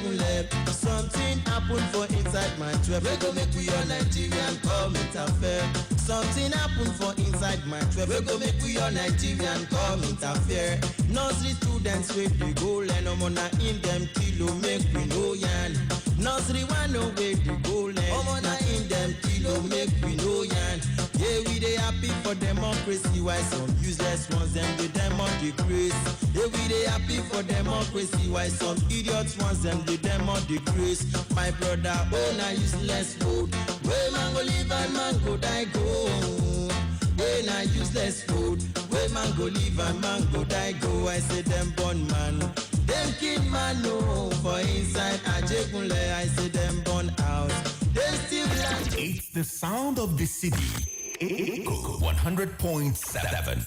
Ajegunle. Something happen for inside Mile 12 wey go make we all Nigerian come interfere. Something happen for inside Mile 12 wey go make we all Nigerian come interfere. Nursery students wey dey go learn, omo, na im dem kill o, make we no yarn. Nursery one o wey dey go learn, omo, na im dem kill o, make we no yarn. Yeah, we dey happy for democracy, why some useless ones dem dey demo the grace? Yeah, we dey happy for democracy, why some idiots ones dem dey demo the grace? My brother, oh, na useless food. Wey man go live and man go die go. Wey na useless food. Wey man go live and man go die go. I say dem born man. Dem kill man no for inside Ajegunle. I say dem born out. They still land. It's the sound of the city. Echo 100.7.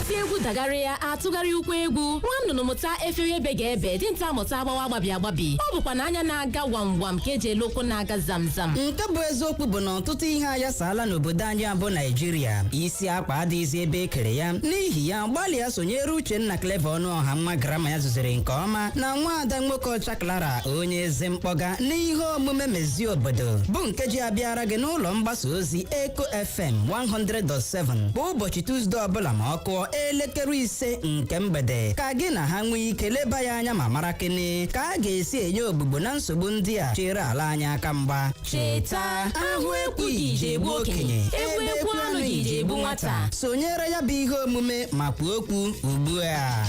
Atị egwu dagara ya atụgharị ụkwụ egwu nwa nnụnụ mụta efere ebe ga-ebe dinta mụta agbawa agbabi agbabi ọ bụkwa na anya na-aga wam wam ka eji ele ụkwụ na-aga zam zam. Nke bụ eziokwu bụ na ọtụtụ ihe ayasaala n'obodo anyị abụ Naijiria. Isi akpa adịghịzi ebe e kere ya. N'ihi ya, gbalịa sonyere Uchenna Clever Ọnụọha, nwa grammar ya zụziri nke ọma, na nwaada nwoke ọcha Clara onye eze mkpọga n'ihe omume Mezie Obodo, bụ nke ji abịara gị n'ụlọ mgbasa ozi Eco FM 100.7 bụ ụbọchị Tuesday ọbụla ma ọ kụọ elekere 5 nke mgbede, ka gị na ha nwee ike leba ya anya ma mara kene ka a ga-esi enye ogbugbo na nsogbu ndị a chere ala anyị aka mgba. Cheta, ahụ ekwughị iji egbu okenye, egbu ekwu anụghị iji egbu nwata. Sonyere ya bụ ihe omume ma kwuo okwu ugbu a.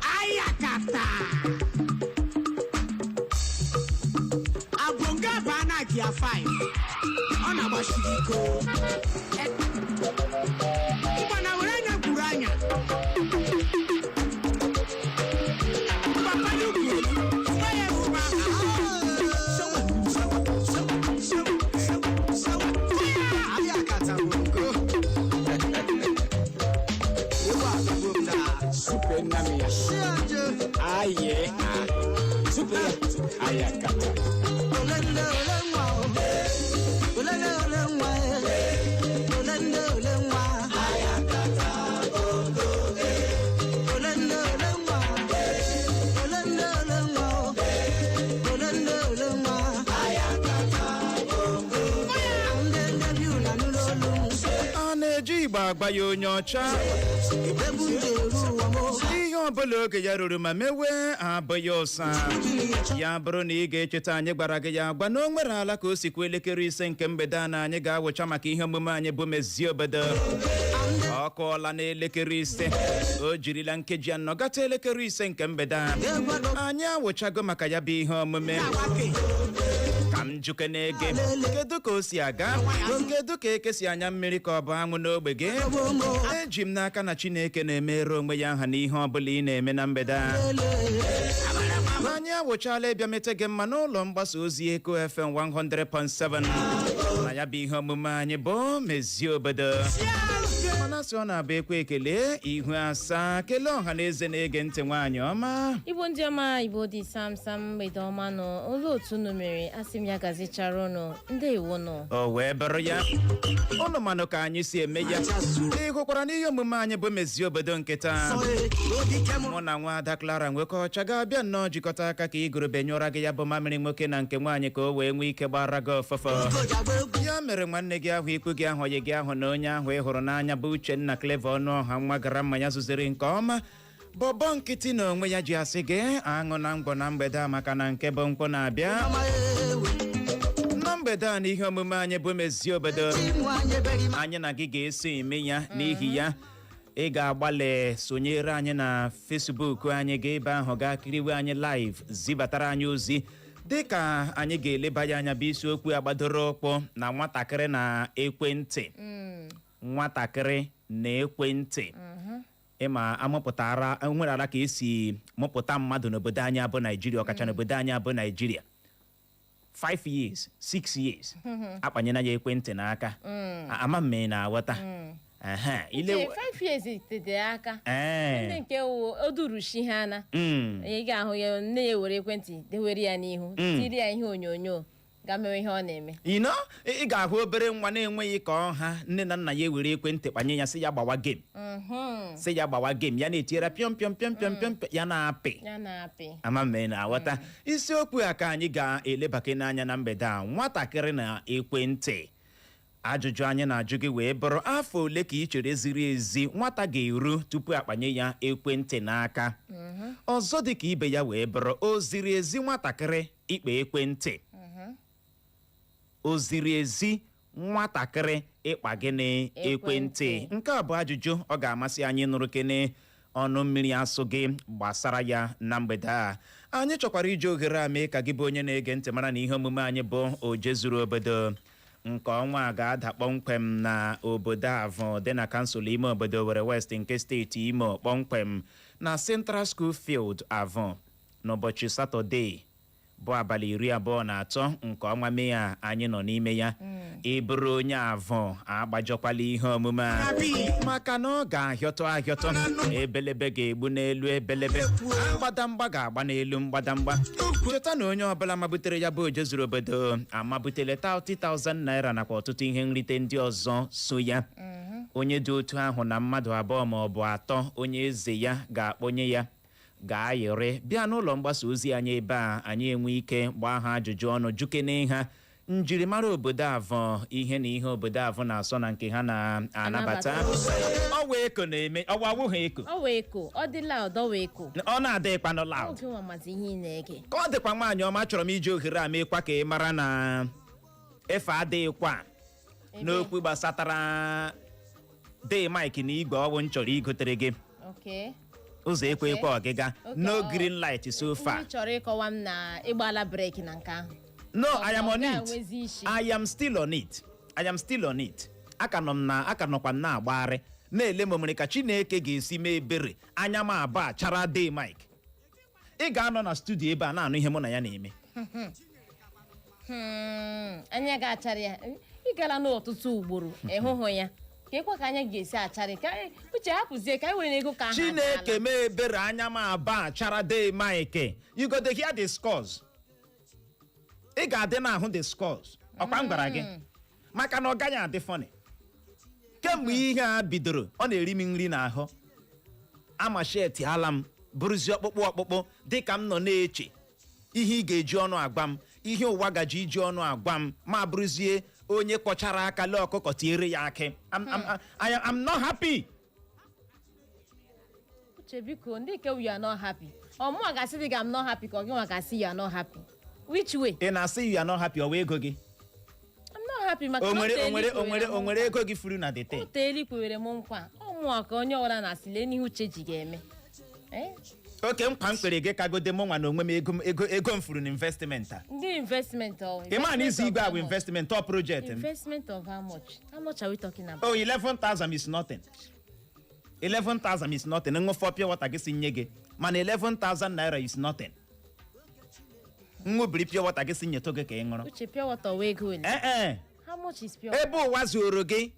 Ayakata abonga baa na gear 5 ọ na-agbachiri iko mgbana were anya gwuru anya papa n'ugwu gwa ya ezigbo aha. Ayakata bongo. Ewu atọgbu m na Super Namia. Aye. Super. Ayakata. Olende ole nwa o. Olende ole nwa e. Olende ole nwa. Olende ole nwa. Olende ole nwa o. Olende ole nwa. Ndị ndị bi ụla n'ụlọ olu m. A na-eji igbo agba ya onye ọcha. Egwu m ji eru ụwa m o. Ihe ọbụla oge ya ruru ma mewe abụghị ụsa. Ya bụrụ na ị ga-echeta, anyị gwara gị ya gwa na o nwere ala ka o sikwa elekere 5 nke mgbede a na anyị ga-awụcha maka ihe omume anyị bụ Mezie Obodo. Ọ kụọla n'elekere 5, o jirila nkeji 4 gata elekere 5 nke mgbede a. Anyị awụchago maka ya bụ ihe omume. Ka m juke n'ege, kedu ka o si aga? Kedu ka eke si anya mmiri ka ọ bụ anwụ n'ogbe gị? Eji m n'aka na Chineke na-emere onwe ya aha n'ihe ọ bụla ị na-eme na mgbede a. Anyị awụchala ịbịa mete gị mma n'ụlọ mgbasa ozi Eko FM 100.7 na ya bụ ihe omume anyị bụ Mezie Obodo. Mana sị ọ na-abụ ekwe ekele ihu asaa, kelee ọha na eze na-ege ntị. Nwaanyị ọma. Igbo ndị ọma, Igbo dị sam sam, mgbede ọma nọ. Olee otu unu mere? Asị m ya gazichara unu. Ndewo nọ. O wee bụrụ ya, ụnụ manụ ka anyị si eme ya. Ị hụkwara n'ihe omume anyị bụ Mezie Obodo nke taa, mụ na nwa ada Clara nwekọcha ga-abịa nnọọ jikọta aka ka igurube nyụra gị ya bụ mamịrị nwoke na nke nwaanyị, ka o wee nwee ike gbara gị ọfọfọ. Ya mere, nwanne gị ahụ, ikwu gị ahụ, oyi gị ahụ na onye ahụ ị hụrụ n'anya bụ Uchenna Clever Ọnụọha, nwa gara mmanya zụziri nke ọma, bọbọ nkịtị na onwe ya ji asị gị aṅụ na ngwọ na mgbede a, maka na nke bụ nkwụ na-abịa na mgbede a n'ihe omume anyị bụ Mezie Obodo. Anyị na gị ga-eso eme ya. N'ihi ya, ị ga-agbalị sonyere anyị na Facebook anyị. Ga ebe ahụ gaa kiriwe anyị live, zibatara anyị ozi dịka anyị ga-eleba ya anya bụ isiokwu agbadoro ụkwụ na nwatakịrị na ekwentị. Nwatakịrị na ekwentị, ịma amụpụtara nwere ala ka esi mụpụta mmadụ n'obodo anyị abụ Naijiria, ọkacha n'obodo anyị abụ Naijiria. 5 years, 6 years, akpanyena ya ekwentị n'aka. Ama m ị na-aghọta. Ehe, ile Uche, 5 years tete aka. Ndị nke wụ odurushi ha na ị ga-ahụ ya, nne ya were ekwentị dewere ya n'ihu, tiri ya ihe onyonyo, ga mewe ihe ọ na-eme. Ị ga-ahụ obere nwa na-enweghị ka ọha, nne na nna ya ewere ekwentị kpanye ya, sị ya gbawa game, sị ya gbawa game, ya na-etinyere pịọm pịọm pịọm pịọm pịọm pịọm, ya na-apị. Ya na-apị. Ama m na-aghọta isiokwu a ka anyị ga-elebake n'anya na mgbede a, nwatakịrị na ekwentị. Ajụjụ anyị na-ajụ gị wee bụrụ, afọ ole ka ị chere ziri ezi nwata ga-eru tupu akpanye ya ekwentị n'aka? Ọzọ dị ka ibe ya wee bụrụ, o ziri ezi nwatakịrị ikpe ekwentị? O ziri ezi nwatakịrị ịkpa gịnị? Ekwentị. Ekwentị. Nke a bụ ajụjụ ọ ga-amasị anyị nụrụ kene ọnụ mmiri asụ gị gbasara ya na mgbede a. Anyị chọkwara iji ohere a mee ka gị bụ onye na-ege ntị mara na ihe omume anyị bụ Oje Zuru Obodo nke ọnwa a ga-ada kpọmkwem na obodo Avụ dị na kansụl ime obodo Owerri West nke steeti Imo, kpọmkwem na Central School Field, Avụ, n'ụbọchị Satọde bụ abalị 23 nke ọnwa Mee a anyị nọ n'ime ya. Ị bụrụ onye Avụ, agbajọkwala ihe omume a, maka na ọ ga-ahịọtọ ahịọtọ. Ebelebe ga-egbu n'elu ebelebe, mgbadamgba ga-agba n'elu mgbadamgba. Cheta na onye ọbụla mabutere ya bụ Oje Zuru Obodo amabutele 30,000 naira nakwa ọtụtụ ihe nrite ndị ọzọ so ya. Onye dị otu ahụ na mmadụ abụọ ma ọ bụ atọ onye eze ya ga-akpọnye ya ga-ayịrị bịa n'ụlọ mgbasa ozi anyị ebe a, anyị enwe ike gbaa ha ajụjụ ọnụ, jukene ha njirimara obodo Avọ, ihe na ihe obodo Avọ na-asọ na nke ha na-anabata. Ọwa eko na-eme ọwa awụghị eko. Ọ wee eko, ọ dị loud, ọ wee eko. Ọ na-adị ịkpanụ loud. Oge nwa mazi ihe ị na-ege. Ka ọ dịkwa, nwaanyị ọma, chọrọ m iji ohere a meekwa ka ị mara na efe adịghịkwa n'okwu gbasatara dee Mike na igwe ọwụ m chọrọ igotere gị. Ụzọ ekwe ekwe ọgịga. No green light so far. Ị chọrọ ịkọwa m na ịgbala brake na nke ahụ? No, I am on it. Ga-enwezi isi. I am still on it, I am still on it. Aka nọ m na aka nọkwa m na-agbagharị na-ele m omere ka Chineke ga-esi mee ebere, anya m abụọ achara dee Mike. Ị ga-anọ na studio ebe a na-anụ ihe mụ na ya na-eme. Anya ga-achara ya. Ị gala n'ọtụtụ ugboro ịhụhụ ya, ka ịkwa ka anya ga-esi acharị ka uche hapụzie ka anyị were ego ka ahụ. Chineke agaala. mee ebere, anya m abụọ achara dee Mike. You go dey hear the scores. Ị ga-adị na-ahụ the scores. Ọkwa m gwara gị maka na ọ gaghị adị funny. Kemgbe ihe a bidoro, ọ na-eri m nri n'ahụ, ama shet ala m bụrụzi ọkpụkpụ ọkpụkpụ, dịka m nọ na-eche ihe ị ga-eji ọnụ agwa m, ihe ụwa gaji iji ọnụ agwa m, ma bụrụzie onye kpọchara aka lee ọkụkọ tiere ya akị. I'm not happy. Uche, biko, ndị nke you are not happy, ọ mụnwa ga-asị dị ga I'm not happy, ka ọ gị nwa ga-asị you are not happy? Which way? Ị na-asị you are not happy, ọ wee ego gị? I'm not happy maka O na nwere o o nwere teela o nwere ikwere o m nwere nkwa. ego gị furu na the O thing. teela ikwewere m nkwa. Ọ mụnwa ka onye ọbụla na-asị lee n'ihe Uche ji ga-eme. Eh? Oke nkwa m kwere gị kagode mụ nwa na onwe m, ego m, ego m furu na investment a. Ndị investment ọ? Ị ma na izu igwe a bụ Investment of how much? investment ọ project m. Investment of how much? How much are we talking about? Oh, 11,000 is nothing. 11,000 is nothing. Ṅụfọ pure water gị si nye gị, mana 11,000 naira is nothing. Ṅụbiri pure water gị si nyetụ gị ka ị ṅụrụ. Uche, pure water wee ego ole? Ee e. How much is pure water? Ebe ụwa zuoro gị,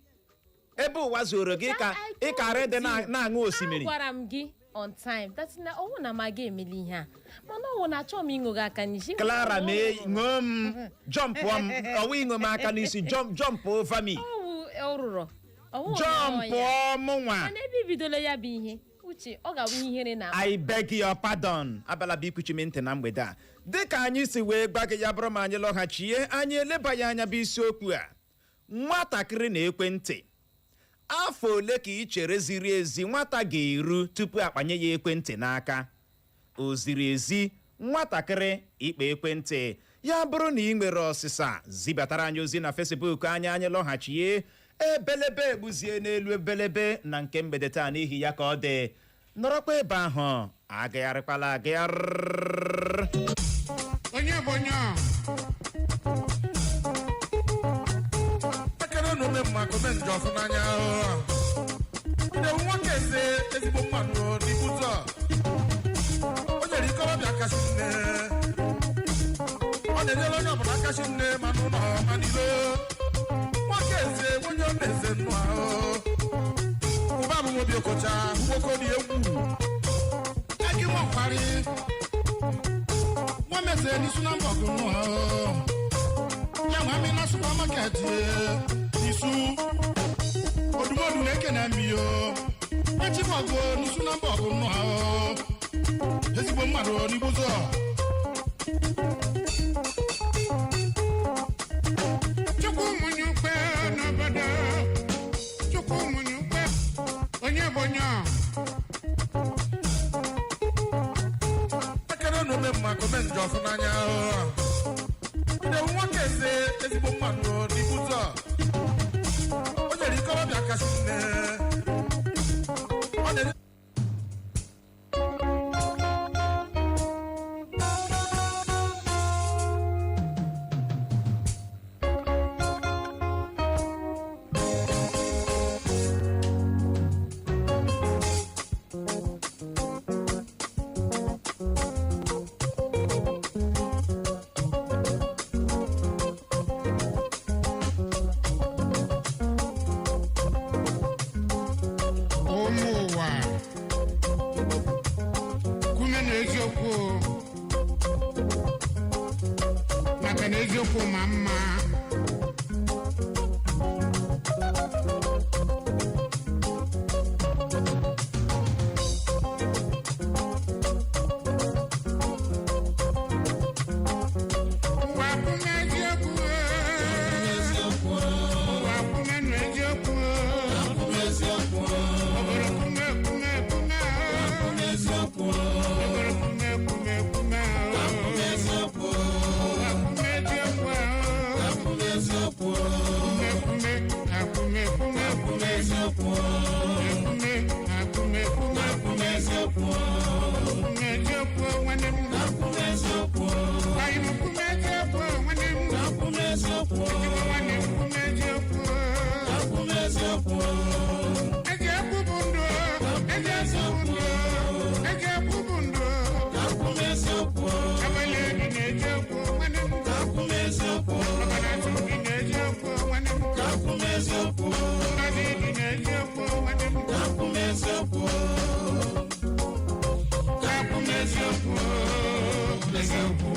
ebe ụwa zuoro gị, ka ị kara ịdị na-aṅụ osimiri. Agwara m gị on time that na ọwụ na m aga emeli ihe a, mana ọwụ na achọghị m ịṅụ gị aka n'isi. Clara, mee ṅụọ m, jumpụọ m, ọwụ ịṅụ m aka n'isi, jump, jump over me. Ọwụ ọrụrọ ọwụ na ọ ya. Jumpụọ mụ nwa. Mana ebe ibidola ya bụ ihe, Uche, ọ ga-abụ ihe ihere na I beg your pardon. Abala bụ ikwuchi m ntị na mgbede a. Dịka anyị si wee gwa gị, ya bụrụ ma anyị lọghachie, anyị elebaghị anya bụ isiokwu a, nwatakịrị na ekwentị. Afọ ole ka ị chere ziri ezi nwata ga-eru tupu akpanye ya ekwentị n'aka? O ziri ezi nwatakịrị ikpe ekwentị? Ya bụrụ na ị nwere ọsịsa, zibatara anyị ozi na Facebook anyị. Anyị lọghachie, ebelebe egbuzie n'elu ebelebe na nke mgbede taa. N'ihi ya, ka ọ dị, nọrọkwa ebe ahụ, agagharịkwala agagharị. Onye bụ onye a? Ekele na ome mma ka ome njọ ọfụ n'anya. Idewu nwoke eze ezigbo mmadụ n'ibu ụzọ o nyere ikorobịa kasị nne, ọ na-enyere onye ọbụla kasị nne, ma n'ụlọ ma n'ilo. Nwoke eze onye ọ na-eze nnụ ahụ. Obi Okocha nwoke dị egwu egi nwakwari nwameze n'isu na mbọ gụnụ ya nwa mi na supermarket isu odumodu na-ekene mi o echibọgụ n'isu na mbọ gụnụ ezigbo mmadụ n'igbuzo. Chukwu mụnye ukpe n'obodo, Chukwu mụnye ukpe, onye bụ onye ọ? Ekele na ome mma kome njọ ọfụ n'anya. Ndewu nwoke eze ezigbo mmadụ n'ibuzo o nyere ikorobịa kasị nne ọ na-enye. Ụmụ ụwa, kwume na eziokwu o. Maka na eziokwu ma mma. Ụwa kwume eziokwu o. Ụwa kwume na eziokwu o. Obodo kume kume kume o. Obodo kume kume kume o. Ụwa kume eziokwu o. Kume kume akume kume kume. Kume akume kume kume. Kume eziokwu nwanne m. Anyị m kume eziokwu nwanne m. Ezigbo nwanne m kume eziokwu. Eziokwu bụ ndụ. Eziokwu bụ ndụ. Eziokwu bụ ndụ. Abalị dị n'eziokwu nwanne m. Ọbara dị n'eziokwu nwanne m. Ngọzi dị n'eziokwu nwanne m. Kakwụ m eziokwu. Eziokwu.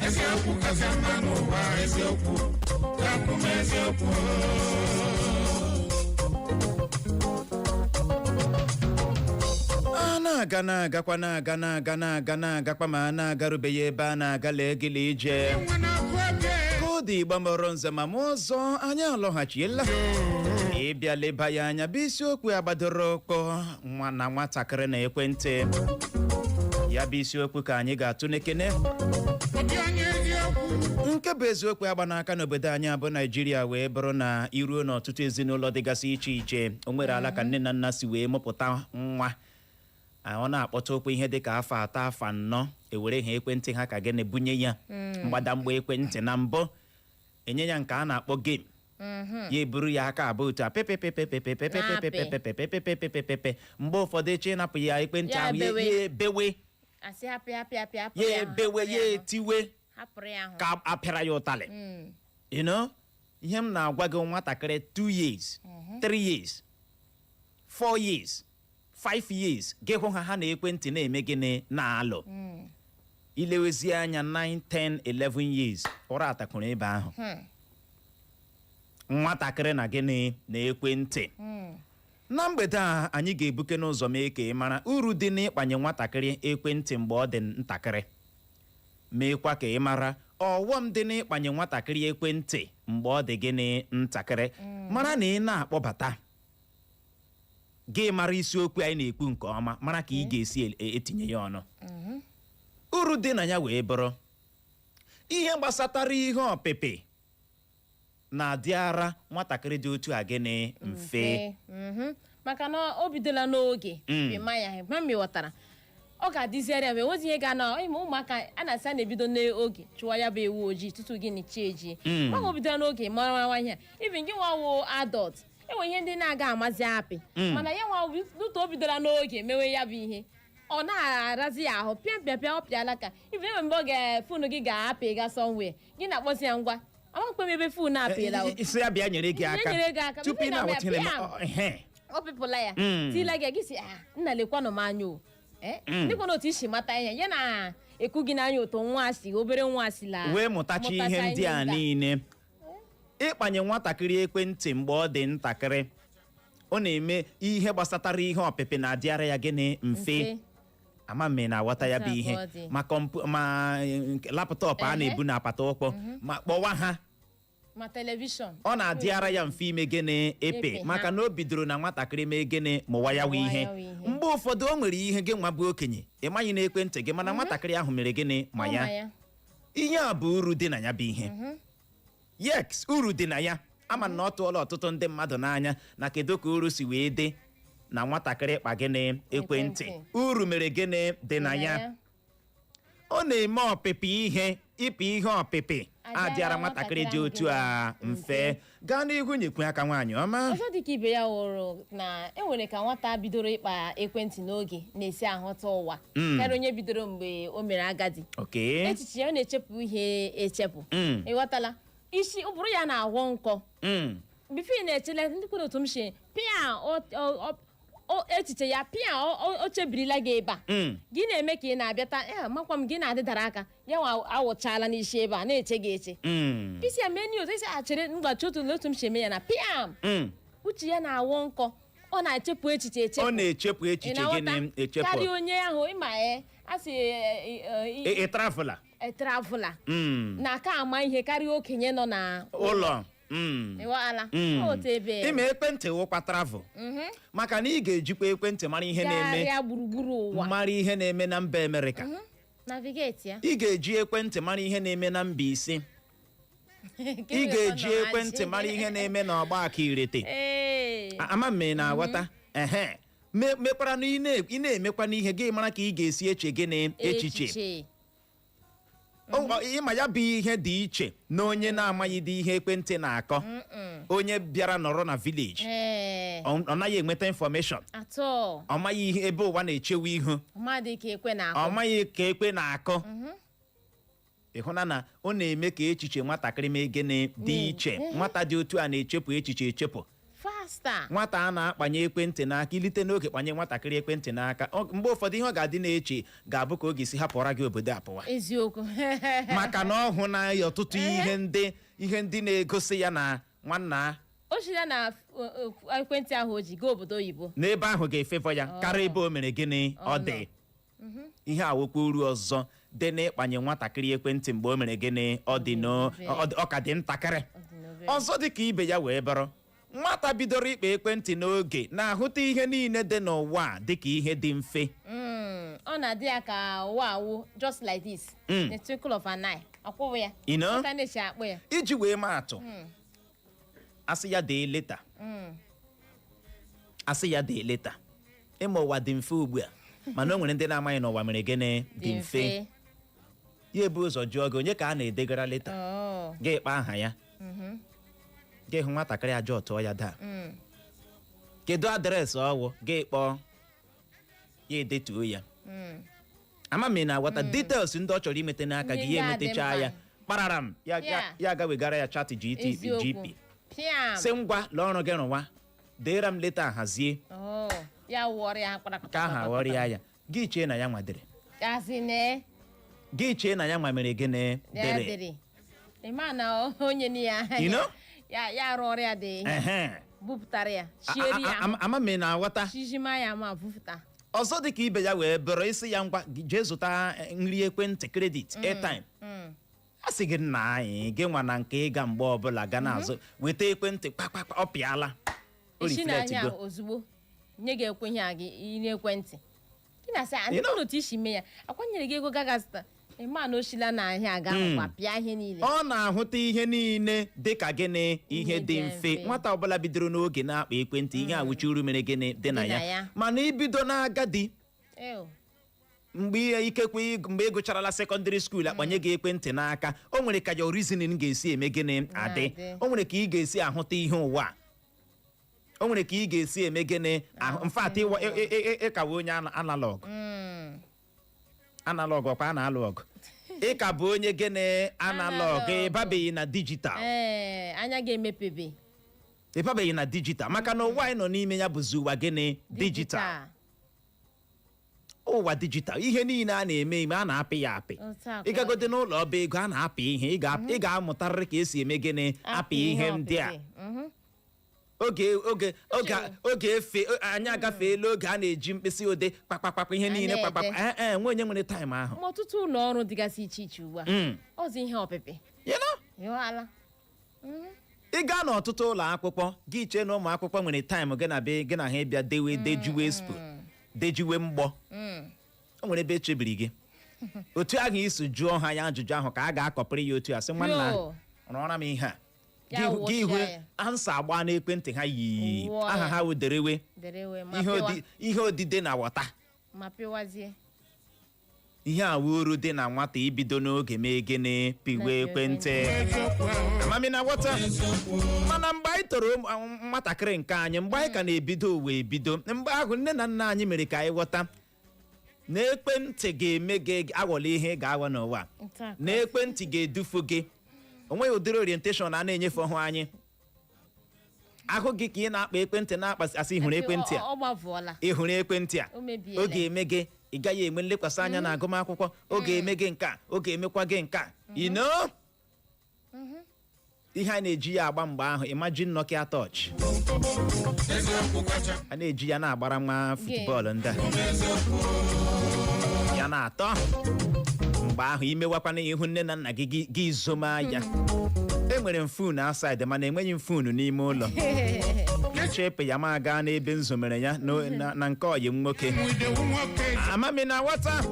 Eziokwu kacha mma n'ụwa, eziokwu. Kakwụ m eziokwu. A na-aga, na-agakwa, na-aga, na-aga, na-aga, na-agakwa, ma a na-agarubeghị ebe a na-aga. Lee gịla ije Nwa na-akụ oge. Koodu Igbo mọrọ nze ma mụ ọzọ, anyị alọghachiela ịbịa leba ya anya bụ isiokwu agbadoro ụkpọ nwa na nwatakịrị na ekwentị. Ya bụ isiokwu ka anyị ga-atụ n'ekene. Obi onye eziokwu. Nke bụ eziokwu agba n'aka n'obodo anyị abụ Naijiria wee bụrụ na iruo n'ọtụtụ ezinụlọ dịgasị iche iche, o nwere ala ka nne na nna si wee mụpụta nwa. Ọ na-akpọta okwu ihe dịka afọ 3, afọ 4, ewere ha ekwentị ha ka gịnị bunye ya mgbadamgba ekwentị. Na mbụ enye ya nke a na-akpọ game, ya eburu ya aka abụ otu a pepepepepepepepepepepepepepepepepepepe. Mgbe ụfọdụ eche ịnapụ ya ekwentị Ya ahụ, ya ebewe. ya ebewe. Asị hapụ, hapụ, hapụ, hapụ Ya ya ahụ, ebewe, hapụrụ ya ya ahụ. etiwe Hapụrụ ya ahụ. ka apịara ya ụtalị. Ihe m na-agwa gị, nwatakịrị 2 years, 3 years, 4 years, 5 years, gị hụ ha, ha na ekwentị na-eme gịnị? Na-alụ. Ilewezie anya 9, 10, 11 years, ụra atakwuru ebe ahụ. Nwatakịrị na gịnị? Na ekwentị. Na mgbede a, anyị ga-ebuke n'ụzọ mee ka ị mara uru dị n'ịkpanye nwatakịrị ekwentị mgbe ọ dị ntakịrị, meekwa ka ị mara ọghọm dị n'ịkpanye nwatakịrị ekwentị mgbe ọ dị gịnị? Ntakịrị. Mara na ị na-akpọbata gị mara isiokwu anyị na-ekwu nke ọma, mara ka ị ga-esi etinye ya ọnụ. Uru dị na ya wee bụrụ ihe gbasatara ihe ọpịpị na-adị ara nwatakịrị dị otu a gịnị? Mfe. Maka na o bidola n'oge ịma ya ma m ghọtara, ọ ga-adịziara ya mgbe enwezi ihe ga na ịma. Ụmụaka a na-asị a na-ebido n'oge chụwa ya bụ ewu ojii tutu gịnị chi ejie. Maka o bidola n'oge mara nwa ihe a, even gị nwa wo adult, enwe ihe ndị na-aga amazi apị, mana ya nwa dutu o bidola n'oge mewe ya bụ ihe, ọ na-arazi ya ahụ pịa pịa pịa. Ọ pịala ka even enwe mgbe ọ ga phone gị ga-apị ga somewhere, gị na-akpọzi ya, ngwa, amakwa m ebe phone apịla o. Isi ya bịa nyere gị aka. Nyere gị aka. Tupu ị Before ị na-aghọta ihe na-abịa, na-eme, ehe. Ọ pịpụla ya, tila gị, gị si, "Ah, nna, lekwanụ m anya o." Dịkwana otu isi mata ihe ya na-eku gị n'anya, otu nwa si, obere nwa si la Wee mụtacha ihe ndị a niile. Ịkpanye nwatakịrị ekwentị mgbe ọ dị ntakịrị, ọ na-eme ihe gbasatara ihe ọpịpị na-adịara ya gịnị? Mfe. Mfe. Ama m na-aghọta ya bụ Otu a ihe. ka ọ dị. Ma ma nke laptop a na-ebu na apata ụkwụ, ma kpọwa ha, ma television, ọ na-adịara ya mfe ime gịnị? Epe. Epe ha. Maka na o bidoro na nwatakịrị mee gịnị? Mụwa ya wụ Mụwa ihe. ya wụ ihe. Mgbe ụfọdụ, o nwere ihe gị nwa bụ okenye ị maghị n'ekwentị gị, mana nwatakịrị ahụ mere gịnị? Ma Ọ ya. ma ya. Ihe a bụ uru dị na ya bụ ihe. Yes, uru dị na ya. Ama na ọ tụọla ọtụtụ ndị mmadụ n'anya na kedu ka uru si wee dị na nwatakịrị kpa gịnị? Ekwentị. Ekwentị. Uru mere gịnị? Dị na ya. Ọ na-eme ọpịpị ihe, ịpị ihe ọpịpị adịara nwatakịrị dị otu a mfe. Gaa n'ihu, nyekwu aka, nwaanyị ọma. Ọzọ dịka ibe ya wụrụ na enwere ka nwata bidoro ịkpa ekwentị n'oge na-esi ahụta ụwa karịa onye bidoro mgbe o mere agadi. Echiche ya, ọ na-echepụ ihe echepụ. Ịghọtala? Isi ụbụrụ ya na-aghọ nkọ. Before ị na-echele ndị kwuru otu m si pịa echiche ya pịa, o chebirila gị ebe a. Gị na-eme ka ị na-abịata ya, makwa m gị na-adịdara aka ya nwa awụchala n'isi ebe a na-eche gị eche. Isi ya mee news, isi achere mgbachi otu otu m si eme ya na pịam. Uche ya na-awọ nkọ, ọ na-echepụ echiche echepụ. Ọ na-echepụ Ị echiche. na-aghọta? Gịnị echepụ? Karịa onye ahụ ịma e a sị Ị traveler. Traveler na-aka ama ihe karịa okenye nọ na ụlọ. Ịghọala? Otu ebe Ime ekwentị wụkwa travel, maka na ị ga-ejikwa ekwentị mara ihe na-eme gagharịa gburugburu ụwa, mara ihe na-eme na mba Amerịka. Navigate ya. Ị ga-eji ekwentị mara ihe na-eme na mba ise. Ị ga-eji ekwentị mara ihe na-eme n'ọgba aka irete. Ama m ị na-aghọta. Ehe, mekwara na ị na-emekwa n'ihe gị mara ka ị ga-esi eche gịnị? Echiche. Ịma ya bụ ihe dị iche na onye na-amaghị dị ihe ekwentị na-akọ, onye bịara nọrọ na village. Ọ naghị enweta information. Atọ. Ọ maghị ihe ebe ụwa na-echewe ihu. Mmadụ ka ekwe na Ọ maghị ka ekwe na-akọ. Ịhụna na ọ na-eme ka echiche nwatakịrị mee gịnị? Dị iche. Nwata dị otu a na-echepụ echiche echepụ faster. Nwata a na-akpanye ekwentị n'aka, ilite n'oge kpanye nwatakịrị ekwentị n'aka, mgbe ụfọdụ ihe ọ ga-adị na-eche ga-abụ ka ọ ga-esi hapụra gị obodo apụwa. Maka na ọ hụ na ya ọtụtụ ihe ndị na-egosi ya na nwanna O chiri na ekwentị ahụ o ji gaa obodo oyibo. N'ebe ahụ ga-efevọ ya karịa ebe o mere gịnị? Ọ dị ihe awokwa uru ọzọ dị n'ịkpanye nwatakịrị ekwentị mgbe o mere gịnị? Ọ dị ọ ka dị ntakịrị. Ọzọ dị ka ibe ya wee bụrụ, nwata bidoro ịkpa ekwentị n'oge na-ahụta ihe niile dị n'ụwa a dị ka ihe dị mfe. Ọ na-adị ya ka ụwa awụ just like this, the twinkle of an eye, akwụwụ ya. You know? Ụta na-esi akpụ ya. Iji wee maa atụ, asị ya dee letter, asị ya dee letter, ịma ụwa dị mfe ugbu a, mana o nwere ndị na-amaghị na ụwa mere gịnị? Dị mfe. Ya ebu ụzọ jụọ gị onye ka a na-edegara letter. Gị kpaa aha ya, gị hụ nwatakịrị ajọ tụọ ya daa, kedu address ọwụ? Gị kpọọ ya, edetuo ya. Ama m ị na-aghọta details ndị ọ chọrọ imete n'aka gị. Ndị Ya ga-adị emetecha ya mkpa. kpararam ya, ya. Ya aga wegara ya chat GT GP. Piam. Sị ngwa, lee ọrụ gị rụwa, deere m letter, hazie. Oh, ya wụọrọ ya kpara. Ka aha ghọrịa ya, gị chee na ya nwadere. Asị ne. Gị chee na ya nwa mere gịnị? Ya Dere. dere. Ịma na onye ni ya. You know? Ya arụ ọrụ ya dị. Ehe. Bupụtara ya. Shieri ya. Ama m ị na-aghọta. Shijima ya ma bupụta. Ọzọ dị ka ibe ya wee bụrụ, isi ya ngwa, jee zụta nri, ekwentị, credit, airtime, a sị gị nna anyị, gị nwa na nke ịga mgbe ọbụla ga na-azụ, weta ekwentị, kpakpakpa, ọ pịala, o Isi reflect n'anya go. ozugbo nye gị ekwe ihe a gị n'ekwentị. Gị na-asị You ndị know? otu isi mee ya akwanyere gị ego gaga zụta, ịma na oshila na ahịa aga ahụkwa pịa ihe niile. Ọ na-ahụta ihe niile dị ka gịnị? Ihe dị mfe. Nwata ọbụla bidoro n'oge na-akpa ekwentị, ihe awụchi uru mere gịnị? Dị na Dị na ya. ya. Mana ibido n'agadi, Ew. mgbe ihe ikekwe mgbe ị gụcharala secondary school, akpanye gị ekwentị n'aka, o nwere ka your reasoning ga-esi eme gịnị? Adị. Na-adị. O nwere ka ị ga-esi ahụta ihe ụwa a. O nwere ka ị ga-esi eme gịnị? Ahụ mfat ịkawa onye analog. Analog ọkwa a na-alụ ọgụ. Ị ka bụ onye gịnị? Analog. Analog. Ị babeghị na digital. Ee, anya ga-emepebe. Ịbabeghị na digital, maka na ụwa anyị nọ n'ime ya bụzi ụwa gịnị? Digital. Ụwa digital, ihe niile a na-eme eme, a na-apị ya apị. Otu a ka ọ. Ịgagode n'ụlọ ọba ego, a na-apị ihe. Ị ga-amụtarịrị ka esi eme gịnị? Apị ihe ndị a. Ọpịpị. Oge oge efe anyị agafeela oge a na-eji mkpịsị odee kpakpakpakpa ihe A niile. na-ede. Kpakpakpa. Ee, nwe onye nwere time ahụ. Ma ọtụtụ ụlọ ọrụ dịgasị iche iche ugbu a, ọzọ ihe ọpịpị. You know? Ịghọala. Ị gaa n'ọtụtụ ụlọ akwụkwọ, gị chee na ụmụ akwụkwọ nwere time gị na be gị na ha ịbịa dewe, dejuwe expo, dejuwe mgbọ. O nwere ebe echebiri gị. Otu ahụ isi jụọ ha ya ajụjụ ahụ ka a ga-akọpịrị ya otu a, sị, "Nwanna, Yo. rụọra m ihe a." Ya Gị hụ wụsịa ya. answer agba n'ekwentị ha yi. Wụọ Aha ya. ha wụ derewe. Derewe ma Ihe pịwa. ihe odide na wọta. Ma pịwazie. Ihe a wụ uru dị na nwata ibido n'oge mee gịnị? Piwe Na-apị. Ekwentị. Amami na ghọta. Mana mgbe anyị toro nwatakịrị nke anyị, mgbe anyị ka na-ebido ụwa ebido, mgbe ahụ nne na nna anyị mere ka anyị ghọta na ekwentị ga-eme gị aghọla ihe ị ga-aghọ n'ụwa. Nke a ka Na ekwentị ga-edufu gị. O nweghị ụdịrị orientation a na-enyefe ọhụ anyị. Ahụ gị ka ị na-akpa ekwentị, na-akpa, asị, "Ị hụrụ ekwentị a?" Ọ gbavụọla. "Ị hụrụ ekwentị a?" O mebiela. Ọ ga-eme gị ị gaghị enwe nlekwasị anya na agụmakwụkwọ. Ọ ga-eme gị nke a, ọ ga-emekwa gị nke a. You know? Ihe a na-eji ya agba mgbe ahụ, imagine Nokia Touch, a na-eji ya na-agbara nwa football ndị a ya na-atọ mgbe ahụ. Imewakwana ihu nne na nna gị, gị zoma ya. Enwere m phone outside, mana enweghị m phone n'ime ụlọ. Chepụ ya ma gaa n'ebe m zomere ya na nke ọyị m nwoke. Amami na ghọta.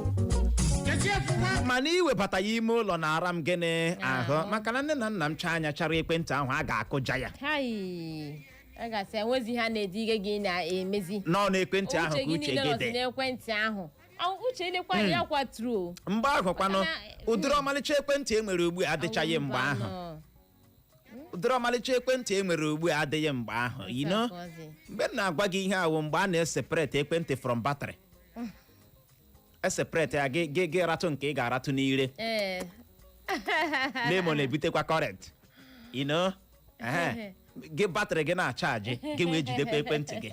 Mana iwebata ya ime ụlọ na-ara m gịnị ahụ, maka na nne na nna m chaa anya chara ekwentị ahụ, a ga-akụja ya. Hai, a ga-asị enwezi ihe a na-edi gị na-emezi. Nọ n'ekwentị ahụ Uche ka gị uche niile gị nọzi dị. N'ekwentị ahụ. Uche elekwa ya kwaturu o. Mgbe ahụ kwanụ, Maka na- ụdịrị ọmalịcha ekwentị e nwere ugbu a adịchaghị mgbe ahụ. Ụdịrị ọmalịcha ekwentị e nwere ugbu a adịghị mgbe ahụ. Mgbe m na-agwa gị ihe ahụ, mgbe a na-eseparate ekwentị from battery, eseparate ya, gị ratụ nke ị ga-aratụ n'ire. Lemon na-ebutekwa current. Ehe. Gị battery gị na-acharge, gị wee jidekwa ekwentị gị.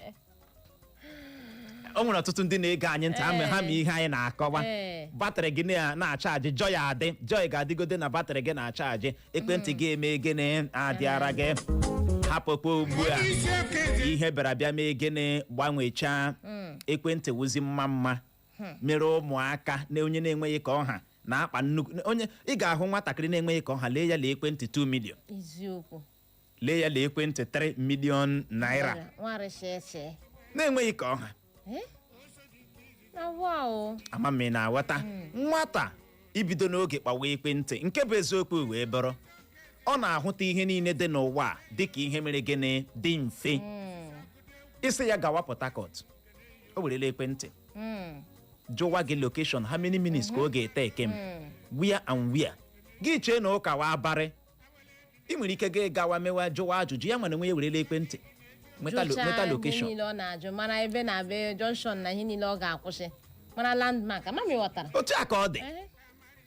O nwere ọtụtụ ndị na-ege anyị ntị ha ma ihe anyị na-akọwa. Battery gị na-acharge, joy adị, joy ga-adịgode na battery gị na-acharge ekwentị gị. Eme gịnị? Adịara gị hapụkwa. Ugbu a ihe bịara bịa mee gịnị? Gbanwechaa. Ekwentị wụzi mma mma mere ụmụaka na onye na-enweghị ka ọha na-akpa nnukwu. Onye ị ga-ahụ nwatakịrị na-enweghị ka ọha, lee ya, lee ekwentị 2 million. Eziokwu. Lee ya, lee ekwentị 3 million naira. Nwarịsịsị. Na-enweghị ka ọha. Na wa o. Ama m ị na-aghọta. Nwata ibido n'oge kpawa ekwentị, nke bụ eziokwu wee bụrụ, ọ na-ahụta ihe niile dị n'ụwa a dịka ihe mere gịnị? Dị mfe. Isi ya gawa Port Harcourt, o werela ekwentị jụwa gị location, how many minutes ka ọ ga-ete eke m, where and where. Gị chee na ụka wa abarị, ị nwere ike gị gawa mewa jụwa ajụjụ ya nwere onwe ya, werela ekwentị nweta Jụchaa nweta ihe location. Niile ọ na-ajụ, mara ebe na be junction na ihe niile ọ ga-akwụsị, mara landmark. Ama m, ị ghọtara? Otu a ka ọ dị.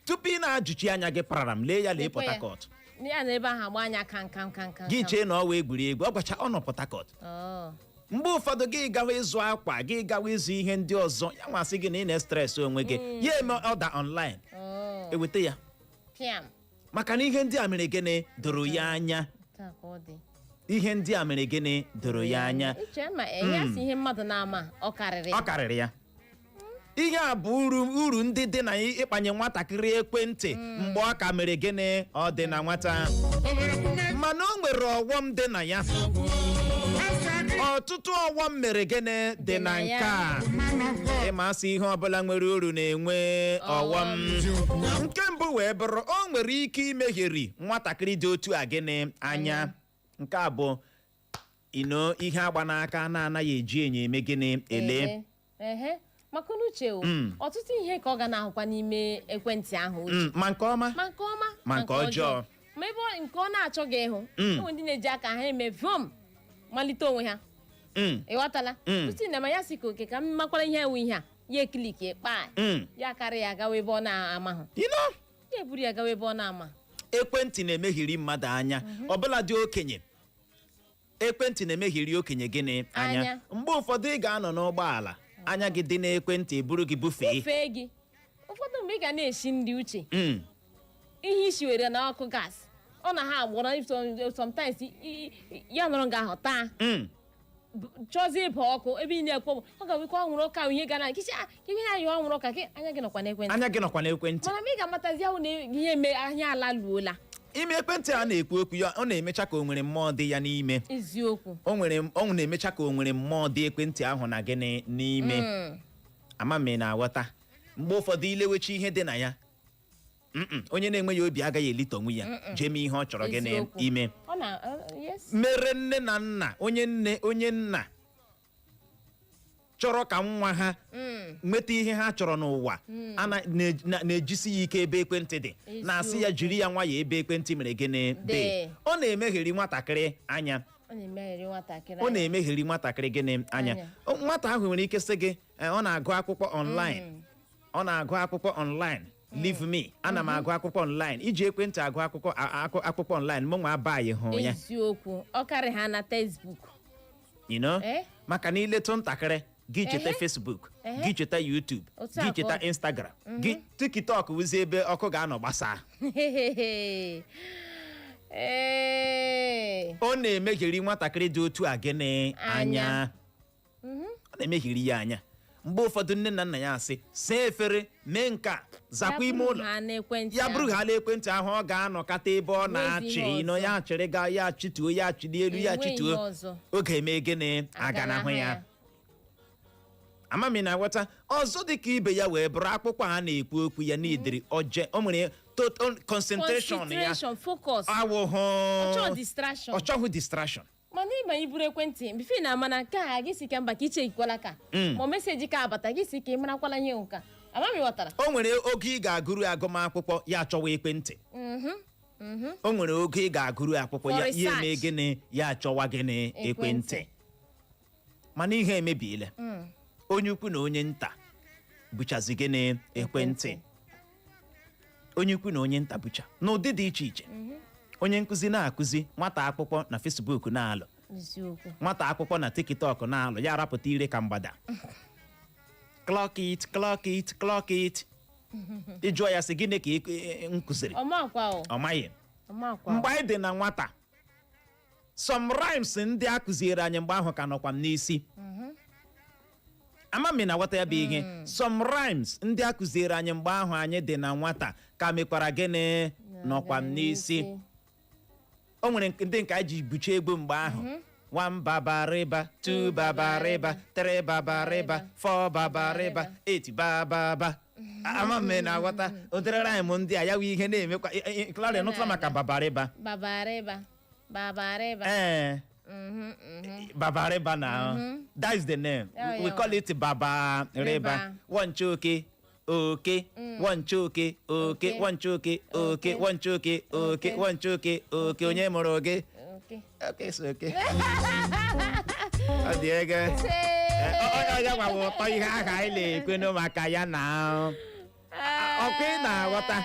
Tupu ị na-ajụchi anya gị parara m, lee ya, lee Lekwe Port ya. Harcourt. Ya na ebe ahụ agba anya kam kam kam kam. Gị Kam. chee na ọ wee egwuregwu, ọ gwacha ọ nọ Port Harcourt. Oh. Mgbe ụfọdụ gị gawa ịzụ akwa, gị gawa ịzụ ihe ndị ọzọ, ya nwasị gị na ị na-estress onwe gị, ya eme order online. Oh. Eweta ya. Piam. Maka na ihe ndị a mere gịnị? Doro ya anya. Taa ka ọ dị. Ihe ndị a mere gịnị? Doro ya anya. Uche ma ya si ihe mmadụ na-ama, ọ karịrị. Ọ karịrị ya. Ihe a bụ uru ndị dị na ịkpanye nwatakịrị ekwentị mgbe ọ ka mere gịnị? Ọ dị na nwata. Mana o nwere ọghọm dị na ya. Ọtụtụ ọghọm mere gịnị dị na nke a. Ịma asị ihe ọbụla nwere uru na-enwe ọghọm. Nke mbụ wee bụrụ, o nwere ike imegheri nwatakịrị dị otu a gịnị? Anya. Nke a bụ ino ihe agba n'aka na-anaghị eji enyo eme gịnị? Ele. Ehe, maka na uche o, ọtụtụ ihe ka ọ ga na-ahụkwa n'ime ekwentị ahụ, uche. Ma nke ọma, ma nke ọma, ma nke ọjọọ. Ma ebe nke ọ na-achọghị ịhụ, enwe ndị na-eji aka ha eme vom malite onwe ha. Ị ghọtala? Tutu na ma ya si ka oke ka m makwara ihe ewu ihe a, ya eclick kpaa. Ya karị ya gawa ebe ọ na-amahụ. You know? Ya eburu ya gawa ebe ọ na-ama. Ekwentị na-emegheri mmadụ anya, ọbụla dị okenye. Ekwentị na-emegheri okenye gịnị? Anya. Anya. Mgbe ụfọdụ, ị ga-anọ n'ụgbọala, anya gị dị n'ekwentị, eburu gị bufee. Fee gị. Ụfọdụ mgbe, ị ga na-esi nri, Uche, ihe isi were na ọkụ gas, ọ na ha agbọrọ sometimes, ya nọrọ nga ahụ taa, chọzie ịba ọkụ ebe ị na-ekwo, ọ ga-awekwa anwụrụ ọkụ ahụ, ihe ga na nkịsị a ka ihe na-ayọ anwụrụ ọka gị, anya gị nọkwa n'ekwentị. Anya gị nọkwa n'ekwentị. Mana mgbe ị ga-amatazi ahụ na ihe eme, anya ala luola. Ime ekwentị a na-ekwu okwu ya, ọ na-emecha ka o nwere mmụọ dị ya n'ime. Eziokwu. O nwere, ọ na-emecha ka o nwere mmụọ dị ekwentị ahụ na gịnị n'ime. Ama m ị na-aghọta. Mgbe ụfọdụ, ilewechi ihe dị na ya, onye na-enweghị obi agaghị elite onwe ya jee mee ihe ọ chọrọ gịnị? Eziokwu. Ime. Ọ na yes. Mere nne na nna, onye nne, onye nna chọrọ ka nwa ha nweta ihe ha chọrọ n'ụwa, na-ejisi ya ike ebe ekwentị dị, na-asị ya jiri ya nwayọọ ebe ekwentị mere gịnị? Dị. Dị. Ọ na-emegheri nwatakịrị anya. Ọ na-emegheri nwatakịrị Ọ anya. na-emegheri nwatakịrị gịnị? Anya. Anya. Nwata ahụ nwere ike sị gị, "Eh, ọ na-agụ akwụkwọ online, ọ na-agụ akwụkwọ online, leave me, ana m agụ akwụkwọ online." Iji ekwentị agụ akwụkwọ akwụkwọ online, mụ nwa abaghị hụ ya. Eziokwu, ọ karị ha na textbook. You know? Eh? Maka na iletụ ntakịrị gị, cheta Facebook, gị cheta YouTube, Otu a gị ka cheta ọ dị. Instagram, gị TikTok, wụzi ebe ọkụ ga-anọ gbasaa. Ee. Ọ na-emegheri nwatakịrị dị otu a gịnị? Anya. Anya. Ọ na-emegheri ya anya. Mgbe ụfọdụ, nne na nna ya asị, saa efere, mee nke a, zakwa ime ụlọ, ha n'ekwentị ya ahụ. bụrụ hala ekwentị ahụ, ọ ga-anọkata ebe ọ Enweghị na-achị ihe ịnọ ọzọ. ya achịrị ga ya achịtuo, ya achịli elu, ya Enweghị achịtuo. ihe ọzọ. Oge eme gịnị? Aganahụ ya. Amami na-aghọta. Ọzọ dị ka ibe ya wee bụrụ akpụkpọ a na-ekwu okwu ya n'idiri oje, o nwere total concentration ya. Concentration, focus. Awụhụ. Ọ chọọ distraction. Ọ chọghị distraction. Mana ịma iburu ekwentị bife na ama na nke a gị si ka mba ka iche ikwala ka ma message ka abata gị si ka ị marakwala ihe nka, amami ghọtara. O nwere oge ị ga-agụrụ agụmakwụkwọ, ya achọwa ekwentị. O nwere oge ị ga-agụrụ akwụkwọ For ya, ya eme research. gịnị? Ya achọwa gịnị? Ekwentị. Ekwentị. Mana ihe emebiela. Onye ukwu na onye nta bụchazi gịnị? Ekwentị. Onye ukwu na onye nta bụcha n'ụdị dị iche iche. Onye nkụzi na-akụzi, nwata akwụkwọ na Facebook na-alụ. Eziokwu. Nwata akwụkwọ na TikTok na-alụ, ya arapụta ire ka mgbada, clock it, clock it, clock it. Ịjụọ ya sị, gịnị ka m kụziri? Ọmakwa o. Ọ maghị. Ọmakwa o. Mgbe anyị dị na nwata, some rhymes ndị a kụziere anyị mgbe ahụ ka nọkwa m n'isi. Ama m ị na-aghọta ya bụ ihe. Some rhymes ndị a kụziere anyị mgbe ahụ anyị dị na nwata ka mekwara gịnị? Nọkwa m n'isi. O nwere ndị nke anyị ji buche egwu mgbe ahụ: one babariba, two babariba, three babariba, four babariba, eight bababa. Ama m ị na-aghọta ụdịrị rhyme ndị a. Ya wụ ihe na-emekwa. Clara, nụtụla maka babariba? Babariba, babariba. Ee, babariba na that is the name. Oh, We call it babariba. Riba. One choke oke, one choke oke, Oke. one choke oke, Oke. one choke oke, Oke. one choke oke. Onye mụrụ gị? Okay. Oke so oke, ọ dị ego. Ọ ya gwawa ụtọ ihe ahụ anyị na-ekwenu maka ya na ọkwa ị na-aghọta,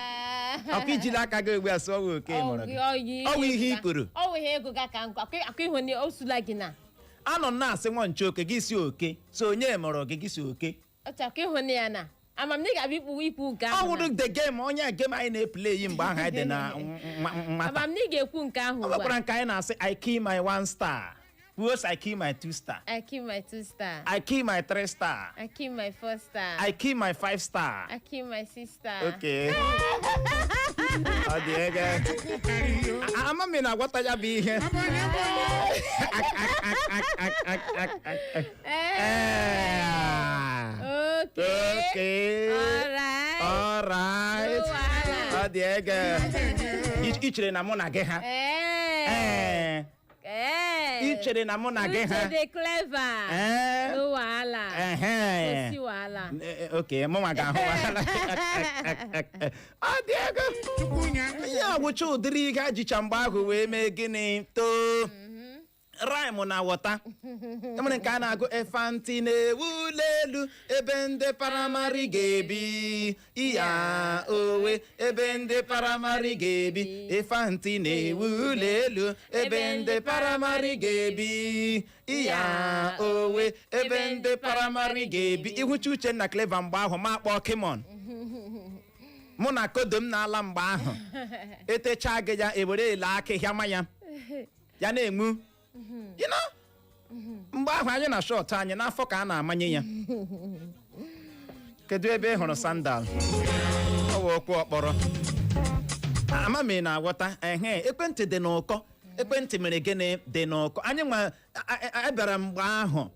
ọkwa ijiri aka gị ugbu a sụọ oke mụrụ gị. Ọ bụ ihe i kwuru. Ọ bụ ihe ego ga ka nkwa akwa ịhụ na o sula gị na Anọ m na-asị nwa nche oke, gị si oke so onye mụrụ gị, gị si oke. Ọcha akwa ịhụ na ya na ama m na ị ga-abịa ikpu nke Ọ ahụ wụrụ na. the game, onye game anyị na-eplay mgbe ahụ anyị dị na nwata. Ama m na ị ga-ekwu nke ahụ Ọ ugbu a. nwekwara nke anyị na-asị, "I kill my one star." Kwuo sị, "I kill my two star." I kill my two star. "I kill my three star." I kill my four star. "I kill my five star." I kill my six star. Okay, ọ dị ego. Ama m ị na-agwata ya bụ ihe. Ee. Okay. Okay. All right. All right. No wahala. Ọ dị ego. I chere na mụ na gị ha? Ee. Ee. Ee. I chere na mụ na gị ha? Uche dị clever. Ee. No wahala. Ehe. Osi wahala. Okay, mụnwa ga-ahụ wahala. Ọ dị ego. Ihe awụcha ụdịrị ihe ajicha mgbe ahụ wee mee gịnị? Too. Rhyme na wọta enwere nke a na-agụ, "Efanti na-ewuli elu, ebe ndị primary ga-ebi iya owe, ebe ndị primary ga-ebi. Efanti na-ewuli elu, ebe ndị primary ga-ebi iya owe, ebe ndị primary ga-ebi." Ihucha Uchenna Clever mgbe ahụ, ma akpọọ Kimon mụ na kodo m na-ala mgbe ahụ, etechaa gị ya, ewere ele akị hịama ya, ya na-enwu. Mgbe ahụ anyị na short anyị n'afọ ka a na-amanye ya. Kedu ebe ị hụrụ sandal? Ọ wụ okwu ọkpọrọ. Ama m ị na-aghọta. Ehe, ekwentị dị n'ụkọ. Ekwentị mere gịnị? Dị n'ụkọ. Anyị nwa a bịara mgbe ahụ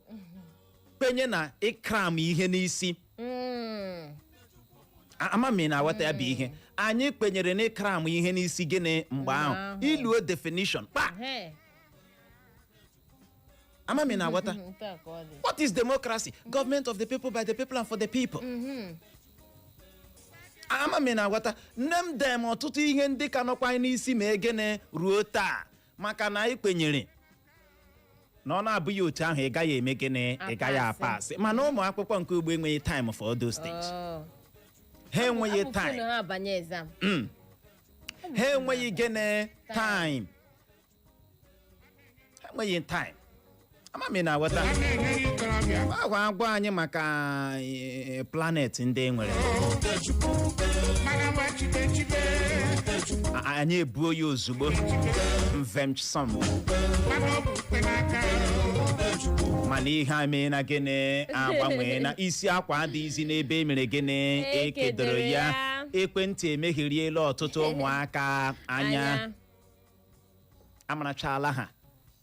kwenye na ịkram ihe n'isi. Ama m ị na-aghọta ya bụ ihe anyị kwenyere na ịkram ihe n'isi gịnị mgbe ahụ. Ahụ. Iluo definition kpa. Ama m ị na-aghọta. Nke a ka ọ dị. What is democracy? Government of the people, by the people and for the people. Ama m ị na-aghọta. Nne m dem ọtụtụ ihe ndị ka nọkwa anyị n'isi ma egene ruo taa, maka na anyị kwenyere na ọ na-abụghị otu ahụ, ị gaghị eme gịnị? Ị gaghị Apasị. apasị. Mana ụmụ akwụkwọ nke ugbo enweghị time for all those things. Oh. Ha enweghị Abụ time. phone ha abanye exam. Ha enweghị gịnị? Time. Ha enweghị time. Ama m ị na-aghọta. A na-enye ikorobịa. Agwa agwa anyị maka planet ndị e nwere. Mana gbachibe chibe. Anyị ebuo ya ozugbo mvemsom. Mana ọ bụ ukwe n'aka. Mana ihe a mee na gịnị agbanwee na isi akwa adịghịzi n'ebe e mere gịnị? Ekedoro ya. Ekedoro ya. Ekwentị emegheriela ọtụtụ ụmụaka anya. Anya. Amarachala ha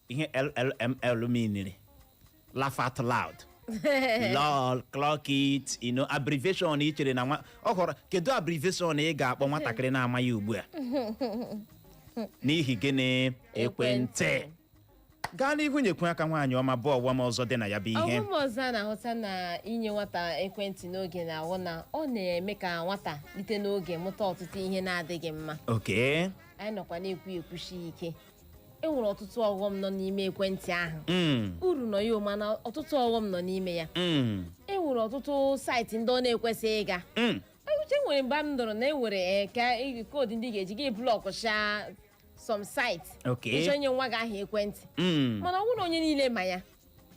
ihe LLML meaniri, laugh out loud, lol, clock it, abbreviation. Ị chere na nwa ọ họrọ, kedu abbreviation ị ga-akpọ nwatakịrị na-amaghị ugbu a? N'ihi gịnị? Ekwentị. Gaa n'ihu, nyekwu aka, nwaanyị ọma. Bụ ọghọm ọzọ dị na ya bụ ihe. Ọghọm ọzọ a na-ahụta na inye nwata ekwentị n'oge na-ahụ na ọ na-eme ka nwata lite n'oge mụta ọtụtụ ihe na-adịghị mma. Anyị nọkwa na-ekwu ekwuchi ike, e nwere ọtụtụ ọghọm nọ n'ime ekwentị ahụ. Uru nọ ya o, mana ọtụtụ ọghọm nọ n'ime ya. E nwere ọtụtụ site ndị ọ na-ekwesịghị ịga. Uche nwere mgbe m nụrụ na e nwere ka code ndị ga-eji gị block sha some site. Ịchọ inye nwa gị aha ekwentị, mana ọ bụrụ na onye niile ma ya,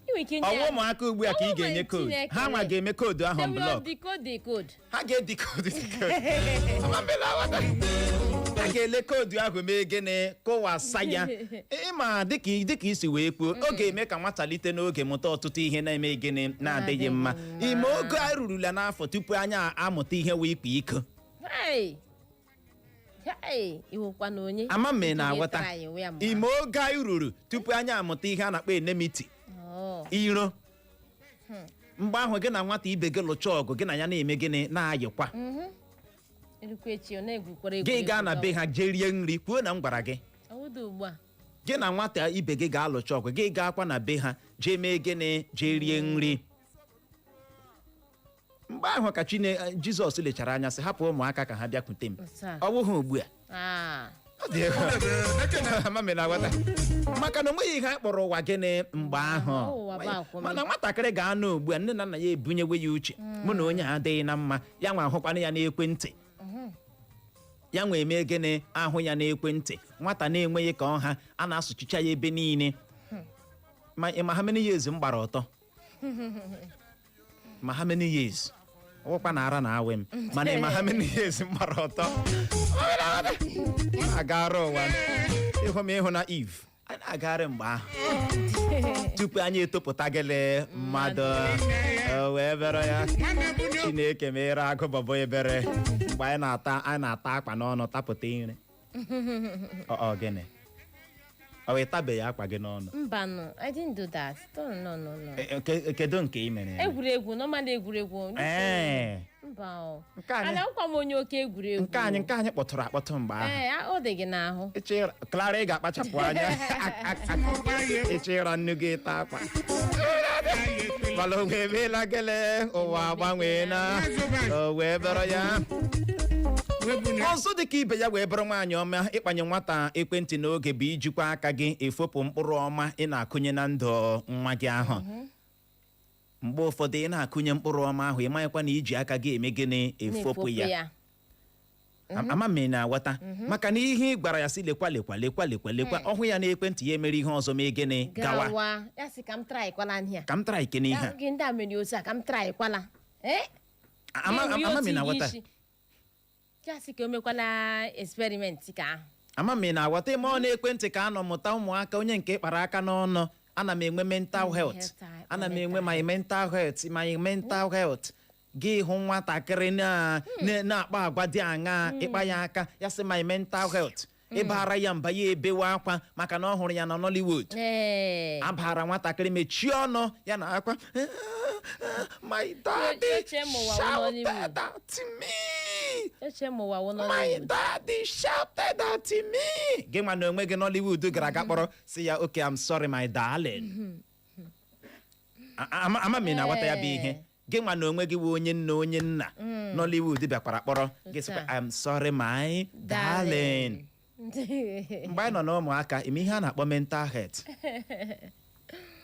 ị nwere ike inye Ọnwa ya. ụmụaka ugbu a ka ị Ọnwụ ga-enye ma code? Chineke. Ha nwa ga-eme code ahụ They will block. decode the code. Ha ga-edecode the code. Ha ga-ele code ahụ mee gịnị? Kụwasa ya. Ịma dịka isi wee kwuo, ọ ga-eme ka nwata lite n'oge mụta ọtụtụ ihe na-eme gịnị? Na-adịghị mma. Ime ogo a rurula n'afọ tupu anya amụta ihe wee ikpa iko. Hey! Hey! Iwekwa na onye Ama m ị na-aghọta. Tara ya ya mgbe. Ime ogo anyị ruru tupu anya amụta ihe a na-akpọ enmity, Oh. iro. Mgbe ahụ gị na nwata ibe gị lụcha ọgụ, gị na ya na-eme gịnị? Na-ayịkwa. Erukwa echi, ọ na-egwukwara Gị egwuregwu. gaa na be ha jee rie nri. Kwuo na m gwara gị. Ọwụdụ ugbu a. Gị na nwata ibe gị ga-alụcha ọgụ, gị gaakwa na be ha jee mee gịnị? Jee rie nri. Mgbe ahụ ka Chine Jizọs lechara anya sị, "Hapụ ụmụaka ka ha bịakwute m." Otu a. Ọ bụghị ugbu a. Ah. Ọ dị egwu. Ama m ị na-aghọta, maka na onweghị ihe anyị kpọrọ ụwa gịnị mgbe ahụ. Ọ ụwa bụ akwụmị. Mana nwatakịrị ga-anọ ugbu a, nne na nna ya ebunyewe ya uche, mụ na onye a adịghị na mma, ya nwa ahụkwana ya n'ekwentị, ya nwa eme gịnị? Ahụ ya n'ekwentị. Nwata na-enweghị ka ọha a na-asụchicha ya ebe niile. Ma ị ma how many years m gbara ọtọ? Ma how many years ọwụkwa na ara na awị m? Mana ị ma how many years m gbara ọtọ agara ụwa ịhụ m ịhụ na Eve a na-agagharị mgbe ahụ tupu anyị etopụta gịlị mmadụ. O wee bere ya. Chineke mere agụ bọbọ ebere. Mgbe anyị na-ata akpa n'ọnụ tapụta ire. Ọ gịnị? Ọ wee tabeghị akpa gị n'ọnụ? Mba, no, I didn't do that. No, no, no, no. Kedu nke ị mere? Egwuregwu, normal egwuregwu. Ee. Mba o. Nke anyị- Ana nkwa m onye oke egwuregwu. Nke anyị kpọtụrụ akpọtụ mgbe ahụ. Ee, ọ dị gị n'ahụ. Ịchọ Clara, ị ga-akpachapụ anya. Ịchọ ịra nnu gị ịta akpa, mana onwe emeela gịnị? Ụwa agbanweela. O wee bịara ya. Ọzọ dị ka ibe ya wee bụrụ, nwaanyị ọma, ịkpanye nwata ekwentị n'oge bụ ijikwa aka gị efopụ mkpụrụ ọma ị na-akụnye na ndụ nwa gị ahụ. Mgbe ụfọdụ ị na-akụnye mkpụrụ ọma ahụ, ị maghịkwa na iji aka gị eme gịnị? Efopụ ya. Ama m ị na-aghọta, maka na ihe ị gwara ya sị lekwa, lekwa, lekwa, lekwa, lekwa, ọhụ ya n'ekwentị ya, emere ihe ọzọ, mee gịnị? Gawa. Gawa, ya sị ka m trykwala ihe a. Ka m try ike n'ihe a. Gị ndị a mere otu a, ka m trykwala. Ee. Ama m ị na-aghọta. Ya sị ka o mekwala experiment ka ahụ. Ama m ị na-aghọta. Ime ọ na-ekwentị ka anọ mụta ụmụaka onye nke kpara aka n'ọnụ, ana m enwe mental health, ana m enwe my mental health, my mental health. Gị hụ nwatakịrị na-akpa agwa dị aṅaa, ịkpa ya aka, ya sị my mental health. Ịbara ya mba, ya ebewe akwa maka na ọ hụrụ ya na Nollywood. Abara nwatakịrị, mechie ọnụ ya na akwa, "My daddy Eche m ụwa wụ shouted Nollywood. at me." Eche m ụwa wụ "My Nollywood. daddy shouted at me." Gị ma na onwe gị Nollywood gara aga kpọrọ si ya, "Okay, I'm sorry, my darling." Ama m ị na-aghọta ya bụ ihe. Gị ma na onwe gị wụ onye nna, onye nna Nollywood bịakwara kpọrọ gị, sịkwa, "I'm sorry, my darling." Mgbe anyị nọ na ụmụaka, ime ihe a na-akpọ mental health,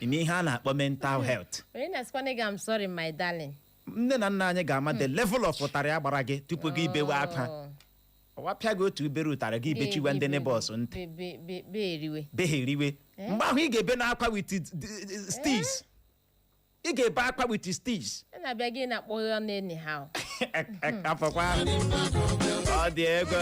ime ihe a na-akpọ mental health. Onye na-asịkwa gị, "I'm sorry, my darling"? Nne na nna anyị ga-ama the level of ụtarị a gbara gị tupu gị bewe akwa. Ọwa pịa gị otu ubere ụtarị, gị bechiwe ndị neighbours ntị. Be eriwe. Begheriwe. Mgbe ahụ ị ga-ebe n'akwa with stitch, ị ga-ebe akwa with stitch. Ya na-abịa gị na-akpọ ọnụ anyhow. Afọkwa ọ dị ego.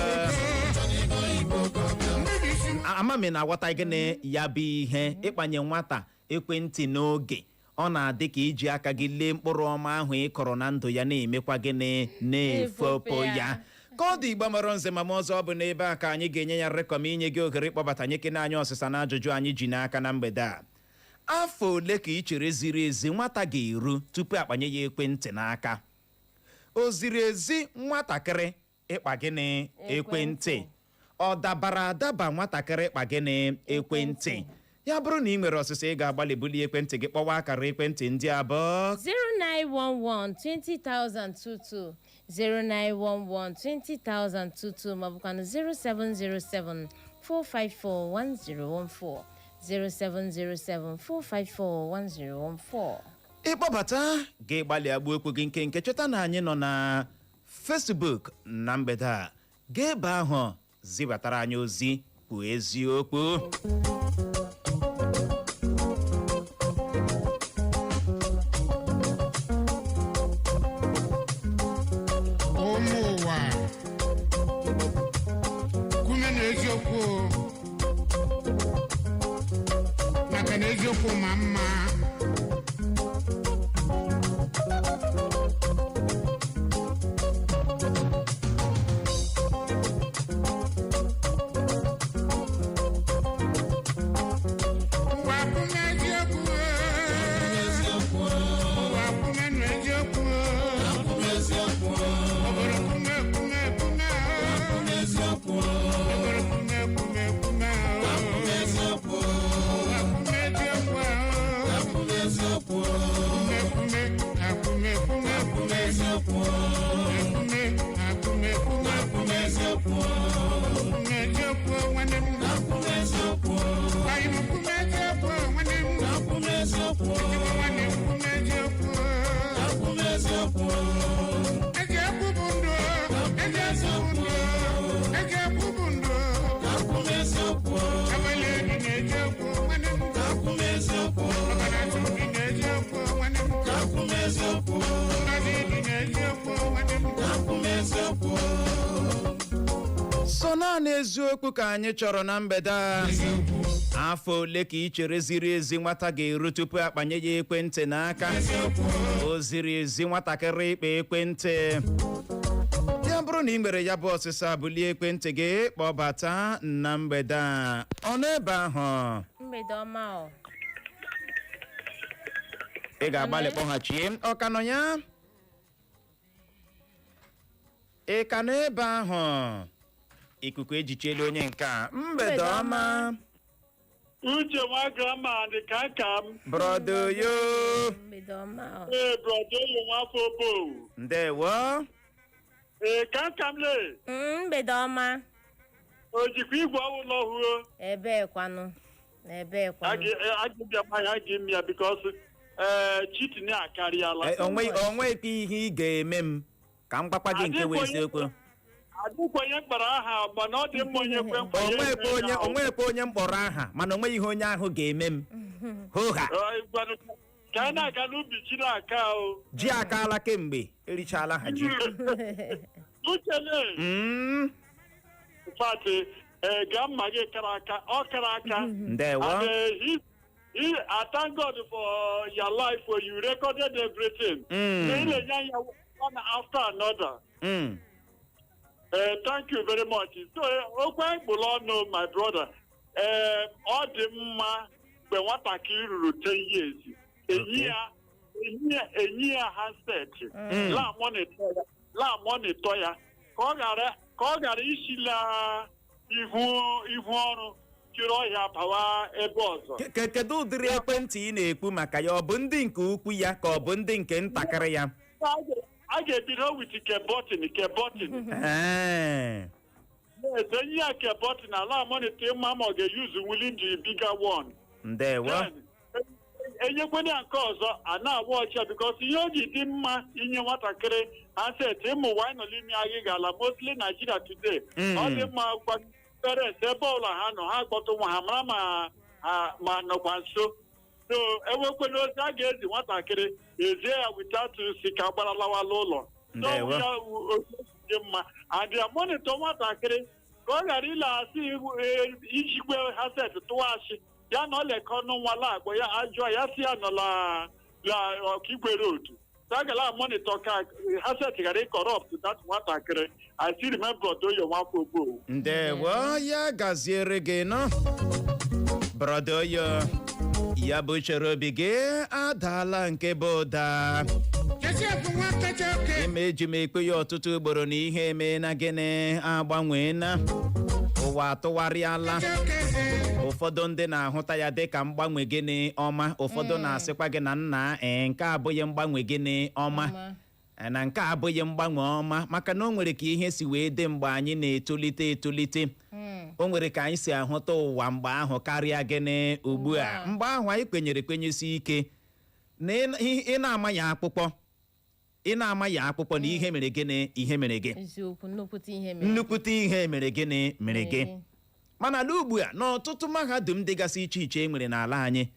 Ama m ị na-aghọta gịnị ya bụ ihe. Ịkpanye nwata ekwentị n'oge, ọ na-adị ka iji aka gị lee mkpụrụ ọma ahụ ị kọrọ na ndụ ya, na-emekwa gịnị? Na-efopụ ya. Ka ọ dị, Igbo mara nze ma m ọzọ, ọ bụ n'ebe a ka anyị ga-enye ya nrekọm, inye gị ohere ịkpọbata nyekene anyị ọsịsa na ajụjụ anyị ji n'aka na mgbede a: afọ ole ka ị chere ziri ezi nwata ga-eru tupu akpanye ya ekwentị n'aka? O ziri ezi nwatakịrị ịkpa gịnị? Ekwentị. Ọ dabara adaba nwatakịrị ịkpa gịnị? Ekwentị. Ya bụrụ na ị nwere ọsịsa, ị ga-agbalị bulie ekwentị gị kpọwa akara ekwentị ndị abụọ: 0911 20022, 0911 20022, maọbụkwanụ 0707 454 1014, 0707 454 1014. Ịkpọbata gị, gbalị agbuo okwu gị nkenke. Cheta na anyị nọ na Facebook na mgbede a. Gaa ebe ahụ zibatara anyị ozi. Kwuo eziokwu. Ụmụ ụwa, kwume na eziokwu o. Maka na eziokwu ma mma. Ụwa, kwume eziokwu o. Ụwa, kwume na eziokwu o. Obodo, kwume, kwume, kwume o. Obodo, kwume, kwume, kwume o. Ụwa, kwume eziokwu o. Kwume, kwume, akwume, kwume, kwume. Kwume, akwume, kwume, kwume. Kwume eziokwu, nwanne m. Anyị m kwume eziokwu, nwanne m. Ezigbo nwanne m, kwume eziokwu. Eziokwu bụ ndụ, eziokwu bụ ndụ, eziokwu bụ ndụ. Abalị dị n'eziokwu, nwanne m. Ọbara dị n'eziokwu, nwanne m. Ngọzi dị n'eziokwu, nwanne m. So naanị eziokwu ka anyị chọrọ na mgbede a. Afọ ole ka ị chere ziri ezi nwata ga-eru tupu akpanye ya ekwentị n'aka? O ziri ezi nwatakịrị ịkpa ekwentị? Ya bụrụ na ị nwere ya bụ ọsịsa, bulie ekwentị gị kpọbata na mgbede a. Ọ n'ebe ahụ? Mgbede ọma o. Ị ga-agbalị kpọghachie. Ọ ka nọ ya? Ị ka nọ ebe ahụ? Ikuku ejichiela onye nke a. Mgbede ọma. Uche nwa grandma dị ka ka m. Brother yo. Mgbede ọma o. Ee, brother oyo, nwafọ obo. Ndewo. Ee, ka nka m lee. Mgbede ọma. O jikwa igwe ọwụlọ huo. Ebee kwanụ? Ebee kwanụ? Agịbịa mmanya aga ime ya because ee, cheating akarịala. Onweghị ihe ị ga-eme m ka m gwakwa gị nke wee eziokwu. Adịkwa onye mkpọrọ aha, mana ọ dị mma onye kwe nkwa ya Onwekwa eme onye ya. onwekwa onye mkpọrọ aha, mana onweghị ihe onye ahụ ga-eme m hoha. Ee, gwanụ, ka anyị na-aga n'ubi ji na-aka o. Ji akaala kemgbe, erichala ha ji. Uchele. In fact, ee, gaa mma gị kara aka, ọ kara aka. Ndewo. And I thank God for your life, for you recorded everything. Na ile anya one after another. Thank you very much. So, okwu anyị kpụrụ ọnụ, my brother, ọ dị mma mgbe nwatakịrị ruru 10 years, enyi ya handset, la monitor ya, la monitor ya ka ọ ghara isila ihu ọrụ chịrị ọhịa bawa ebe ọzọ. Kedu ụdịrị ekwentị ị na-ekwu maka ya? Ọ bụ ndị nke ukwu ya ka ọ bụ ndị nke ntakịrị ya? A ga-ebido with ke button, ke button. Yes, enyi ya ke button, ala monitor ịma ma ọ ga-eyuzu wuli the bigger one. Ndewo. Then, enyekwene ya nke ọzọ, a na-agba ọcha because ihe o ji dị mma inye nwatakịrị handset, ịmụ ụwa anyị nọ n'ime anyị gala mostly Nigeria today. Ọ dị mma gwa parents ebe ọbụla ha nọ, ha kpọtụ nwa ha mara ma ha ma nọkwa nso. So enwekwena ozi a ga-ezi nwatakịrị, ezie ya without si ka gbara lawala ụlọ. So Ndewo. ya otu dị mma and ya monitor nwatakịrị ka ọ ghara ile asị ijikwe handset tụwa asị ya na ọ lekọ ọnụ nwa laagbo ya ajụọ ya si ya nọ la la Ọkigwe Road. So a gala monitor ka handset ghara ị corrupt that nwatakịrị. I still remember Odoyo Nwafọ Ogbo. Ndewo, ya gaziere gị nọ, brother. Ya bụ chere obi gị adaala nke bụ ụda. Ime eji m ekpe ya ọtụtụ ugboro na ihe emeela gịnị, agbanweela, ụwa atụgharịala. Ụfọdụ ndị na-ahụta ya dịka mgbanwe gịnị ọma, ụfọdụ na-asịkwa gị na nna ee, nke abụghị mgbanwe gịnị ọma. Na nke a abụghị mgbanwe ọma, maka na o nwere ka ihe si wee dị mgbe anyị na-etolite etolite, o nwere ka anyị si ahụta ụwa mgbe ahụ karịa gịnị ugbu a. Mgbe ahụ anyị kwenyere kwenyesi ike na ị na-ama ya akpụkpọ, ị na-ama ya akpụkpọ na ihe mere gịnị, ihe mere gị. Eziokwu, nnukwute ihe mere. Nnukwute ihe mere gịnị, mere gị. Mana ala ugbu a, n'ọtụtụ mahadum dịgasị iche iche e nwere n'ala anyị,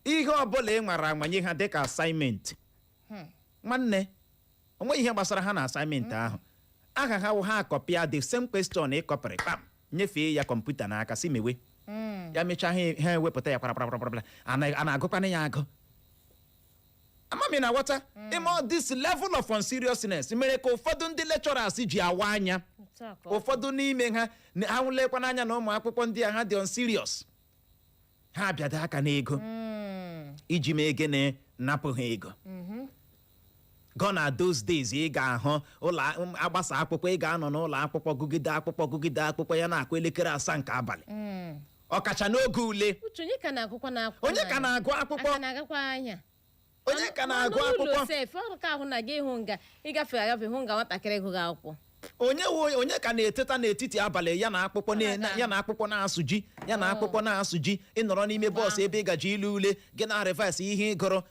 ihe ọbụla ị nwara amanye ha dịka assignment, nwanne, onweghị ihe gbasara ha na assignment ahụ. Aha ha wụ ha kọpịa the same question ị kọpịrị, kpam, nyefee ya kọmputa n'aka si mewe ya. Mechaa, ha ewepụta ya kparaparaparapara, a na-agụkwana ya agụ. Amami na ghọta ịma, this level of unseriousness mere ka ụfọdụ ndị lecturers ji awa anya. Otu a ka ọ. Ụfọdụ n'ime ha ha lekwa n'anya na ụmụ akwụkwọ ndị a ha dị unserious, ha abịado aka n'ego iji mee gịnị? Napụ ha ego. Gone are those days ị ga-ahụ ụlọ agbasa akwụkwọ, ị ga-anọ n'ụlọ akwụkwọ gụgide akwụkwọ, gụgide akwụkwọ, ya na-akụ elekere 7 nke abalị, ọkacha n'oge ule. Uche, onye ka na-agụkwa n'akwụkwọ? Onye ka na-agụ akwụkwọ? Aka na-agakwa anya. Onye ka na-agụ N'ụlọ akwụkwọ? sef ọrụ ka ahụ na gị ịhụ nga ịgafe agafe, hụ nga nwatakịrị gụghị akwụkwọ. Onye wụ onye ka na-eteta n'etiti abalị ya na akwụkwọ ya na akwụkwọ na-asụ ji, ya na akwụkwọ na-asụ ji? Ịnọrọ n'ime bọọsụ ebe ị gaji ile ule gị na revise ihe ị gụrụ.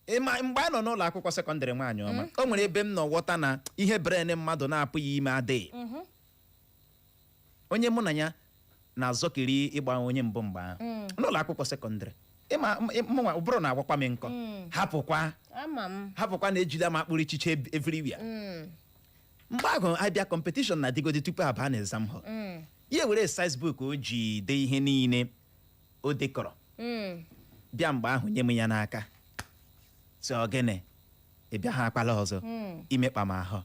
Ịma mgbe anyị nọ n'ụlọ akwụkwọ sekọndịrị, nwaanyị ọma, o nwere ebe m nọ ghọta na ihe brain mmadụ na-apụghị ime adịghị. Onye mụ na ya na-azọkiri ịgba onye mbụ mgbe ahụ n'ụlọ akwụkwọ sekọndịrị, ịma mụnwa ụbụrụ na-agwakwa m nkọ, hapụkwa Ama m. hapụkwa na ejila m akpụrụ ichiche everywhere. Mgbe ahụ abịa competition na adịgodi tupu abaa na exam hall, ya were size book o ji dee ihe niile o dekọrọ bịa mgbe ahụ nye m ya n'aka, sị ọ gịnị, ị bịa ha akpala ọzọ imekpa m ahụ,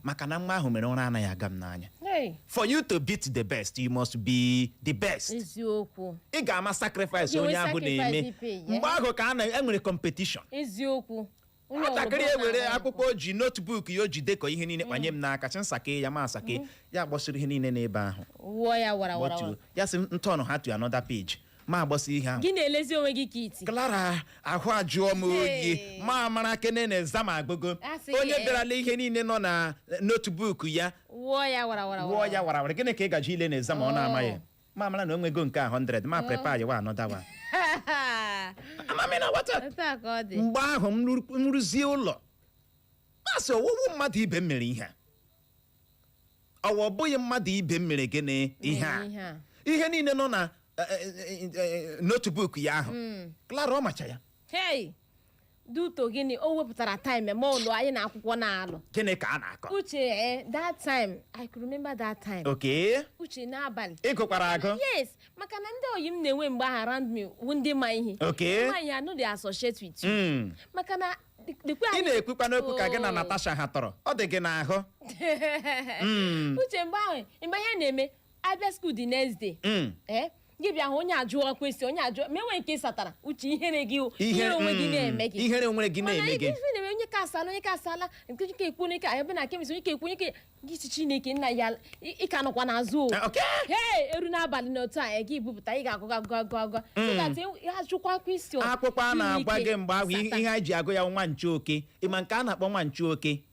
maka na nwa ahụ mere ụra anaghị aga m n'anya. Hey, For you to beat the best, you must be the best. Eziokwu. Ị ga-ama sacrifice Ị ga-enwe onye ahụ sacrifice na-eme. ipe, yeah. Mgbe ahụ ka a na-enwere competition. Eziokwu. Onye Nwatakịrị ọbụla ewere na-agụ. akwụkwọ o ji, notebook ya o ji dekọ ihe niile, kpanye m n'aka, sị nsake ya, ma asake ya, gbọsịrị ihe niile n'ebe ahụ. Wụọ ya wara wara. Gbọtuo Wara. ya, sị ntọnụ ha to another page. Ma agbasi ihe ahụ. Gị na-elezi onwe gị ka iti. Clara, ahụ ajụọ m oyi. Hey. Ma mara kene na exam agụgo. Asị gị, Onye eh. bịarala, ihe niile nọ na notebook ya, wụọ ya warawara. Wụọ ya warawara. Gịnị ka ị gaji ile na exam ọ na-amaghị? Ma mara na o nwego nke a 100, ma prepare ya wa another one. Amami na wata. Otu a ka ọ dị. Mgbe ahụ m rụzie ụlọ, masị ọwụwụ mmadụ ibe m mere ihe a, ọwa ọ bụghị mmadụ ibe m mere gịnị ihe a? Ihe a. Ihe niile nọ na notebook ya ahụ, Clara, ọ macha ya. Hey, duto gịnị o wepụtara time ma ụlọ anyị na akwụkwọ na-alụ. Gịnị ka a na-akọ? Uche, that time, I could remember that time. Uche, n'abalị. Ị gụkwara agụ? Yes, maka na ndị oyi m na-enwe mgbe ahụ around me wụ ndị ma ihe. Ma ihe, I no dey associate with you. Maka na dịkwa Ị na-ekwukwa n'okwu ka gị na Oh. Natasha ha tọrọ, ọ dị gị n'ahụ. Uche, mgbe ahụ, mgbe ihe na-eme, abịa school the next day, gị bịa hụ onye ajụọ kwesị, onye ajụọ ma enwe nke ị satara. Uche, ihere gị, ihere onwe gị na-eme gị. Ihere onwe gị Mana na-eme gị. ife na-eme, onye ka asala, onye ka asala, nke nke ekwu, onye ka ebe na chemistry, onye ka ekwu, onye ka gị si Chineke nna ya, ị ka nọkwa n'azụ o. Hey, eru n'abalị n'otu a, gị bupụta, ị ga-agụ agụ agụ agụ so that ya jụkwa question. Akwụkwọ a na-agwa gị mgbe ahụ, Sata. ihe anyị ji agụ ya, nwa nchuoke. Ịma nke a na-akpọ nwa nchuoke?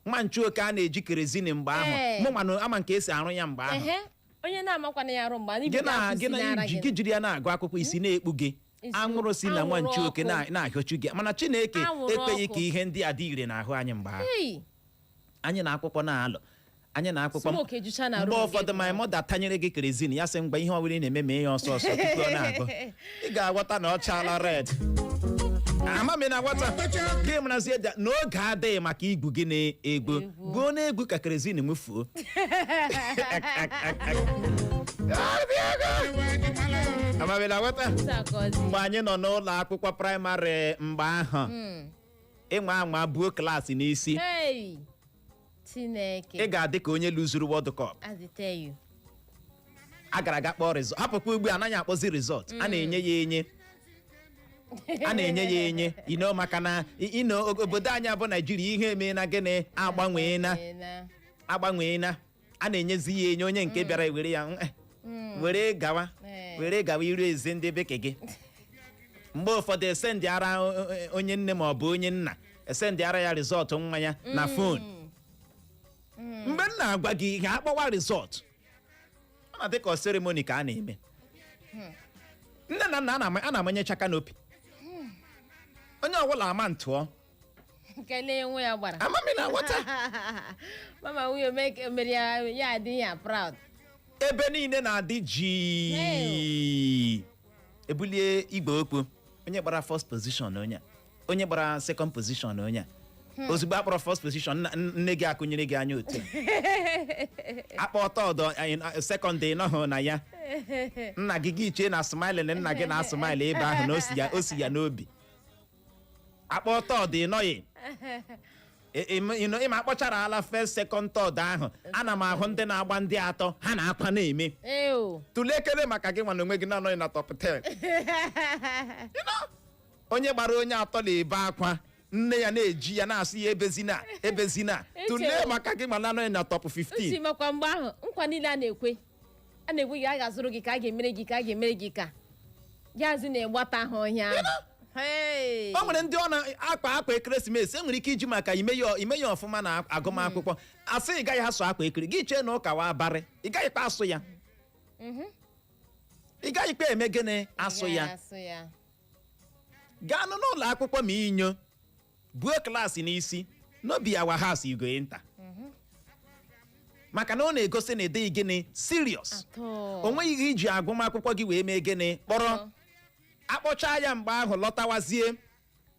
Nwa nchuoke a na-eji kerosene mgbe ahụ. Ee. Mụ nwanụ ama nke esi arụ ya mgbe ahụ. Ehe, onye na-amakwana ya arụ mgbe anyị Gị bido na akwụsị gị na n'ara iji gị. gị jiri ya na-agụ akwụkwọ, isi na-ekpu gị. Anwụrụ si na nwa Anwụrụ nchuoke ọkụ. na-ahịọchu gị, mana Chineke Anwụrụ ekweghị ọkụ. ka ihe ndị a dị ire n'ahụ anyị mgbe ahụ. Hey, Anyị na akwụkwọ na-alụ, anyị na akwụkwọ. Smoke ejucha na Mgbe room gị. ụfọdụ, my mother tanyere gị kerosene, ya sị, "Mgbe ihe ọbụla ị na-eme, mee ya ọsọ ọsọ tupu ọ na-agụ." Ị ga-aghọta na ọ chaala red. Ama m ị na-aghọta. Gị marazie n'oge adịghị maka igwu gị na-egbu gbuo na-egwu ka kerosene nwufuo. Ama m ị na-aghọta. Otu a ka ọ dị. Mgbe anyị nọ n'ụlọ akwụkwọ praịmarị mgbe ahụ, ịnwa anwa buo klaasị n'isi, Hey, Chineke. ị ga-adị ka onye luzuru World Cup. As I tell you. A gara aga kpọọ result. Hapụkwa ugbu a, anaghị akpọzi result, a na-enye ya enye, a na-enye ya enye ino, maka na ino obodo anyị abụ Naijiria, ihe emeela gịnị? Agbanweela. Na. Agbanweela, a na-enyezi ya enye. Onye nke bịara ewere ya, were gawa. Were gawa iru ezi ndị bekee gị. Mgbe ụfọdụ, esendị ara onye nne ma ọ bụ onye nna, esendị ara ya result nwa ya na phone. Mgbe m na-agwa gị ihe, akpọwa result, ọ na-adị ka ceremony ka a na-eme. Nne na nna a na-amanyecha canopy, onye ọbụla ama ntụọ. Kelee nwe ya gbara. Amami na nghọta. Mama nwunye mere ya, ya adị ya proud. Ebe niile na-adị jii, ebulie igwe okwu, onye gbara first position, onye a, onye gbara second position, onye a. Ozugbo akpọrọ first position, nne gị akụnyere gị anya otu a. Akpọ third, second, ịnọhụ na ya. Nna gị, gị chee na smiling nna gị na smile ebe ahụ na o si ya n'obi. Akpọ third, ịnọghị. Ịma akpọchara ala first, second, third ahụ, ana m ahụ ndị na-agba ndị atọ, ha na-akwa na-eme. Eo. Tụlee ekele maka gị nwa na onwe gị na-anọghị na top 10. Onye gbara onye atọ na-ebe akwa, nne ya na-eji ya na-asị ya ebezina, ebezina. Uche Tụlee o. maka gị ma na-anọghị na top Uche, 15. makwa mgbe ahụ, nkwa niile a na-ekwe, a na-ekwe gị, a ga-azụrụ gị, ka a ga-emere gị, ka a ga-emere gị, ka gaazị na-egbata ha ọhịa ahụ. Hey. O nwere ndị ọ na-akpa akwa ekeresimesi, e nwere ike iji maka ime ya ọfụma na agụmakwụkwọ, asị ị gaghị asụ akwa ekere gị, chee na ụka wa abarị, ị gaghịkwa asụ ya, ị gaghịkwa eme gịnị? Asụ ya. Asụ ya. Gaanụ n'ụlọ akwụkwọ ma inyo buo klaasị n'isi, no be our house you go enter, maka na ọ na-egosi na ịdịghị gịnị? Serious. Atọ. O nweghị ihe iji agụmakwụkwọ gị wee mee gịnị? Kpọrọ akpọchaa ya mgbe ahụ, lọtawazie,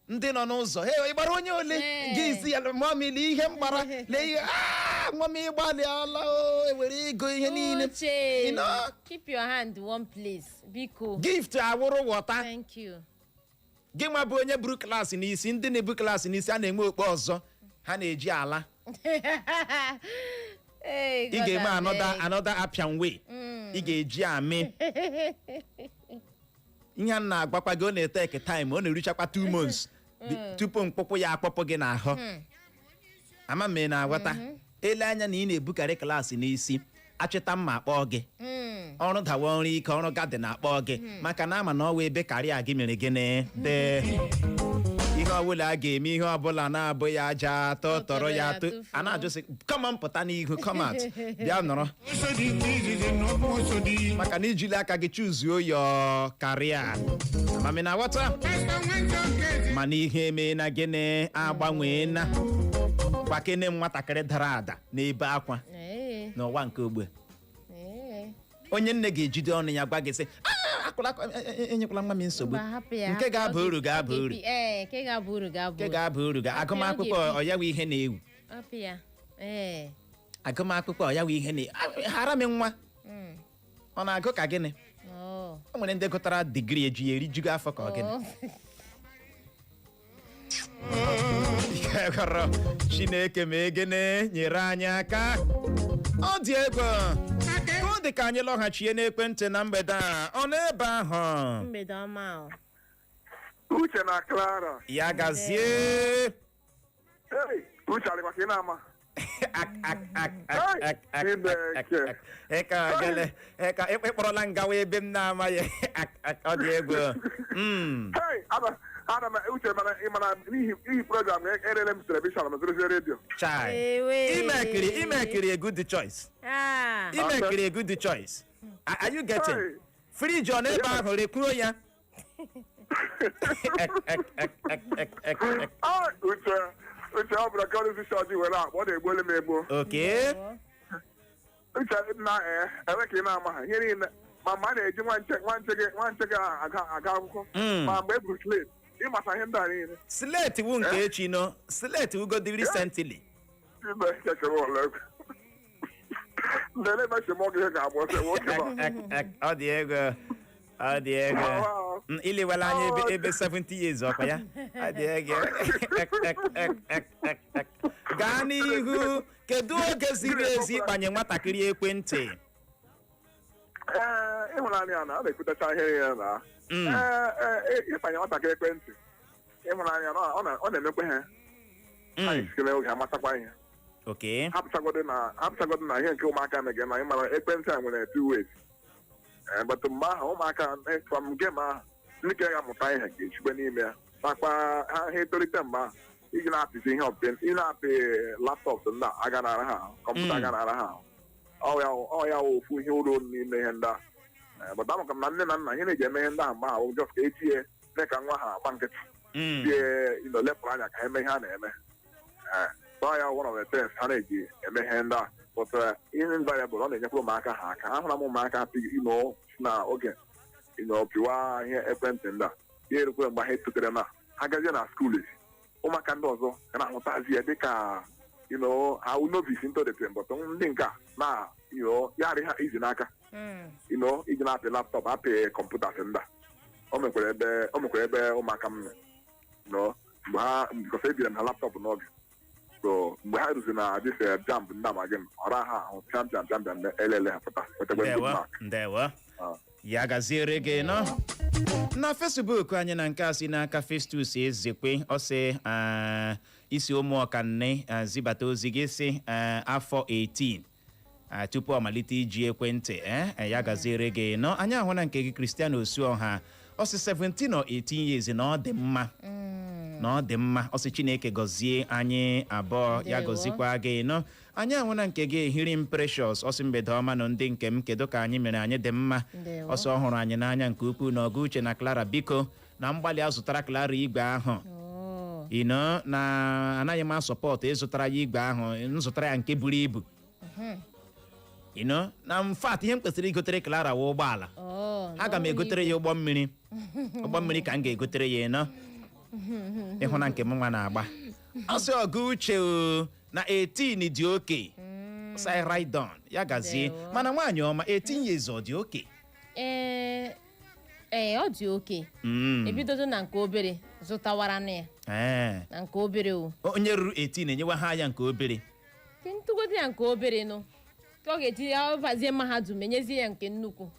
ndị nọ n'ụzọ, "Hey, ị gbara onye ole?" Gị isi ya, "Mummy, lee ihe m gbara, lee ihe. Ah, mummy, ịgbalịala o." Ewere ego ihe niile. Uche. You know? Keep your hand one place, biko. Gift awụrụ wọta. Thank you. Gị nwa bụ onye buru klaasị n'isi, ndị na-ebu klaasị n'isi a na-enwe okpu ọzọ ha na-eji ala. Hey, Ị God ga-eme another abeg. another Appian Way, ị ga-eji amị ihe a na-agwakwa gị. Ọ na-eteke time, ọ na-erichakwa 2 months tupu mkpụkpụ ya akpọpụ gị n'ahụ. Ama m ị na-aghọta. Ele anya na ị na-ebukarị klaasị n'isi, achịta mma akpọọ gị. Ọrụ dawa, ọrụ ike, ọrụ garden akpọ gị, maka na ama na ọwa ebe karịa gị mere gịnị dị. Ihe ọbụla a ga-eme, ihe ọbụla na-abụghị aja tọtọrọ ya tụ a na-ajụsị, come on, pụta n'ihu, come out, bịa nọrọ, maka na ijili aka gị chuzuo ya karịa amami na ghọta. Mana ihe eme na gịnị agbanweela. Gbakene m nwatakịrị dara ada n'ebe akwa n'ụwa nke ugbu a. Onye nne ga-ejide ọnụ ya gwa gị sị, "Ah, akwụla akwa, enyekwala nwa m nsogbu." Mba, hapụ ya. Nke ga-aba Ọ uru ga-aba ọ uru. Ee, nke ga-aba uru ga-aba Nke uru. ga-aba uru ga agụmakwụkwọ Ọ ọ ya wụ ihe na-ewu. Hapụ ya, ee. Agụmakwụkwọ ọ ya wụ ihe na hara m nwa. Ọ na-agụ ka gịnị? O nwere ndị gụtara degree eji ya erijugo afọ ka ọ gịnị? Ike gọrọ Chineke ma egene nyere anyị aka. Ọ dị egwu ka ọ dị ka anyị lọghachie n'ekwentị na mgbede a. Ọ n'ebe ahụ? Mgbede ọma o. Uche na Clara. Ya gazie. Hey, Uche, alịkwa ka ị na-ama. Ak, ak, ak, ak, ak, ak, ak, ak. Eka gele eka ịkpọrọla ngawa ebe m na-amaghị. Ak, ak, ọ dị egwu. Hey, ana m Uche, mana ị mana n'ihi program erere m television ma zụrụzie redio. Chai. Ewe. Imekiri a good choice. Ah. Imekiri a good choice. Are you getting? Hey. Fridge ọ n'ebe ahụ, rekwuo ya. Ek, ek, ek, ek, ek, ek, ek. Ah, Uche, Uche, ọ bụla ka ọrụ shọji were akpọ, ọ na-egbuole m egbu. Okay. Uche na ee, enwe ka ị na-ama ha ihe niile ma mgbe a na-eji nwa nche gị aga akwụkwọ ma mgbe e buru slate, ịmata ihe ndị a niile. Slate wu nke echi no. Slate wugodi recently. Chineke kere ụlọ egwu. Lele ebe si mọ gị ihe ga-agba ọsọ nwoke ma. Ek, ek, ọ dị ego. Ọ dị ego. Wow. Ilewela anya ebe 70 years ọkwa ya. Ọ dị ego. Ek, ek, ek, ek, ek, ek. Gaa n'ihu, kedu oge ziri ezi ịkpanye nwatakịrị ekwentị? Ee, ịhụnanya na a na-ekwutacha ihe ya na ee, ịkpanye nwatakịrị ekwentị, ịhụnanya na ọ na-emekwa ha anyị sikere oge amatakwa ihe. Hapụchagodo na ihe nke ụmụaka mere na ịmara ekwentị a nwere two ways. Ee, but mgbe ahụ ụmụaka from game ahụ, ndị ka ga-amụta ihe ga-echukwe n'ime ya nakwa ha etolite mgbe ahụ iji na-apịzi ihe ọbụla ị na-apị laptop ndị a aga nara ha ahụ, kọmputa aga nara ha ahụ. Ọ ya wụ ofu ihe uru n'ime ihe ndị a. Ee, but amaka m na nne na nna ihe na-eji eme ihe ndị ahụ mgbe ahụ just ka etinye mee ka nwa ha agba nkịtị tie ino lepụrụ anya ka ha eme ihe a na-eme. Ee, so ya one of the things ha na-eji eme ihe ndị a. But invariable ọ na-enyekwa ụmụaka ha aka. Ahụra m ụmụaka ino na oge ino pịwa ihe ekwentị ndị a, ya erukwe mgbe ha etotere na ha gazie na school, ụmụaka ndị ọzọ ga na-ahụtazi ya dịka ha novice into the thing, but ndị nke a na ya adị ha izi n'aka iji na-apị laptop, apị kọmputa ndị a. O mekwara ebe ụmụaka m nọ mgbe ha, because ebiri m ha laptop n'oge, so mgbe ha rụzi na this JAMB ndị ama gị ọra ha ahụ pịam pịam pịam pịam elele ha pụta nwetakwa good Ndewo. mark. Ndewo. Ah. Ya gaziere gị nọ. Na Facebook anyị na nke a si n'aka Festus Ezekwe, ọ sị, ah, isi ụmụ ọkanne, ah, zibata ozi gị sị, ah, afọ 18, ah, tupu ọ malite iji ekwentị. Eh, ya gaziere gị nọ. Anyị ahụ na nke gị, Cristiano Osuọha, ọ sị 17 or 18 years na ọ dị mma, na ọ dị mma. Ọ sị Chineke gọzie anyị abụọ ya. Ndewo. Gọzikwa gị nọ. Anyị ahụ na nke gị, Ehiri m Precious, ọ sị mgbede ọma nọ ndị nke m, kedu ka anyị mere? Anyị dị mma. Ndewo. Ọ sị ọ hụrụ anyị n'anya nke ukwuu na ọgụ Uche na Clara, biko na mgbalị a zụtara Clara igwe ahụ. Ino na anaghị m asọpọtụ ịzụtara ya igwe ahụ, m zụtara ya nke buru ibu ino na mfat. Ihe m kwesịrị igotere Clara wụ ụgbọala. Aga m egotere ya ụgbọ mmiri, ụgbọ mmiri ka m ga-egotere ya ịnọ ịhụ na nke m nwa na-agba ọsị. Ọgụ Uche o na 18 dị oke sị right on, ya gazie. Ndewo. Mana nwaanyị ọma, 18 years ọ dị oke? Ee, ọ dị oke. Ebidodo na nke obere zụtawara nụ ya. Na nke obere o. Onye ruru 18 enyewa ha ya nke obere. Ke ntụgodo ya nke obere nụ ka ọ ga-eji ya bazie mahadum, enyezie ya nke nnukwu.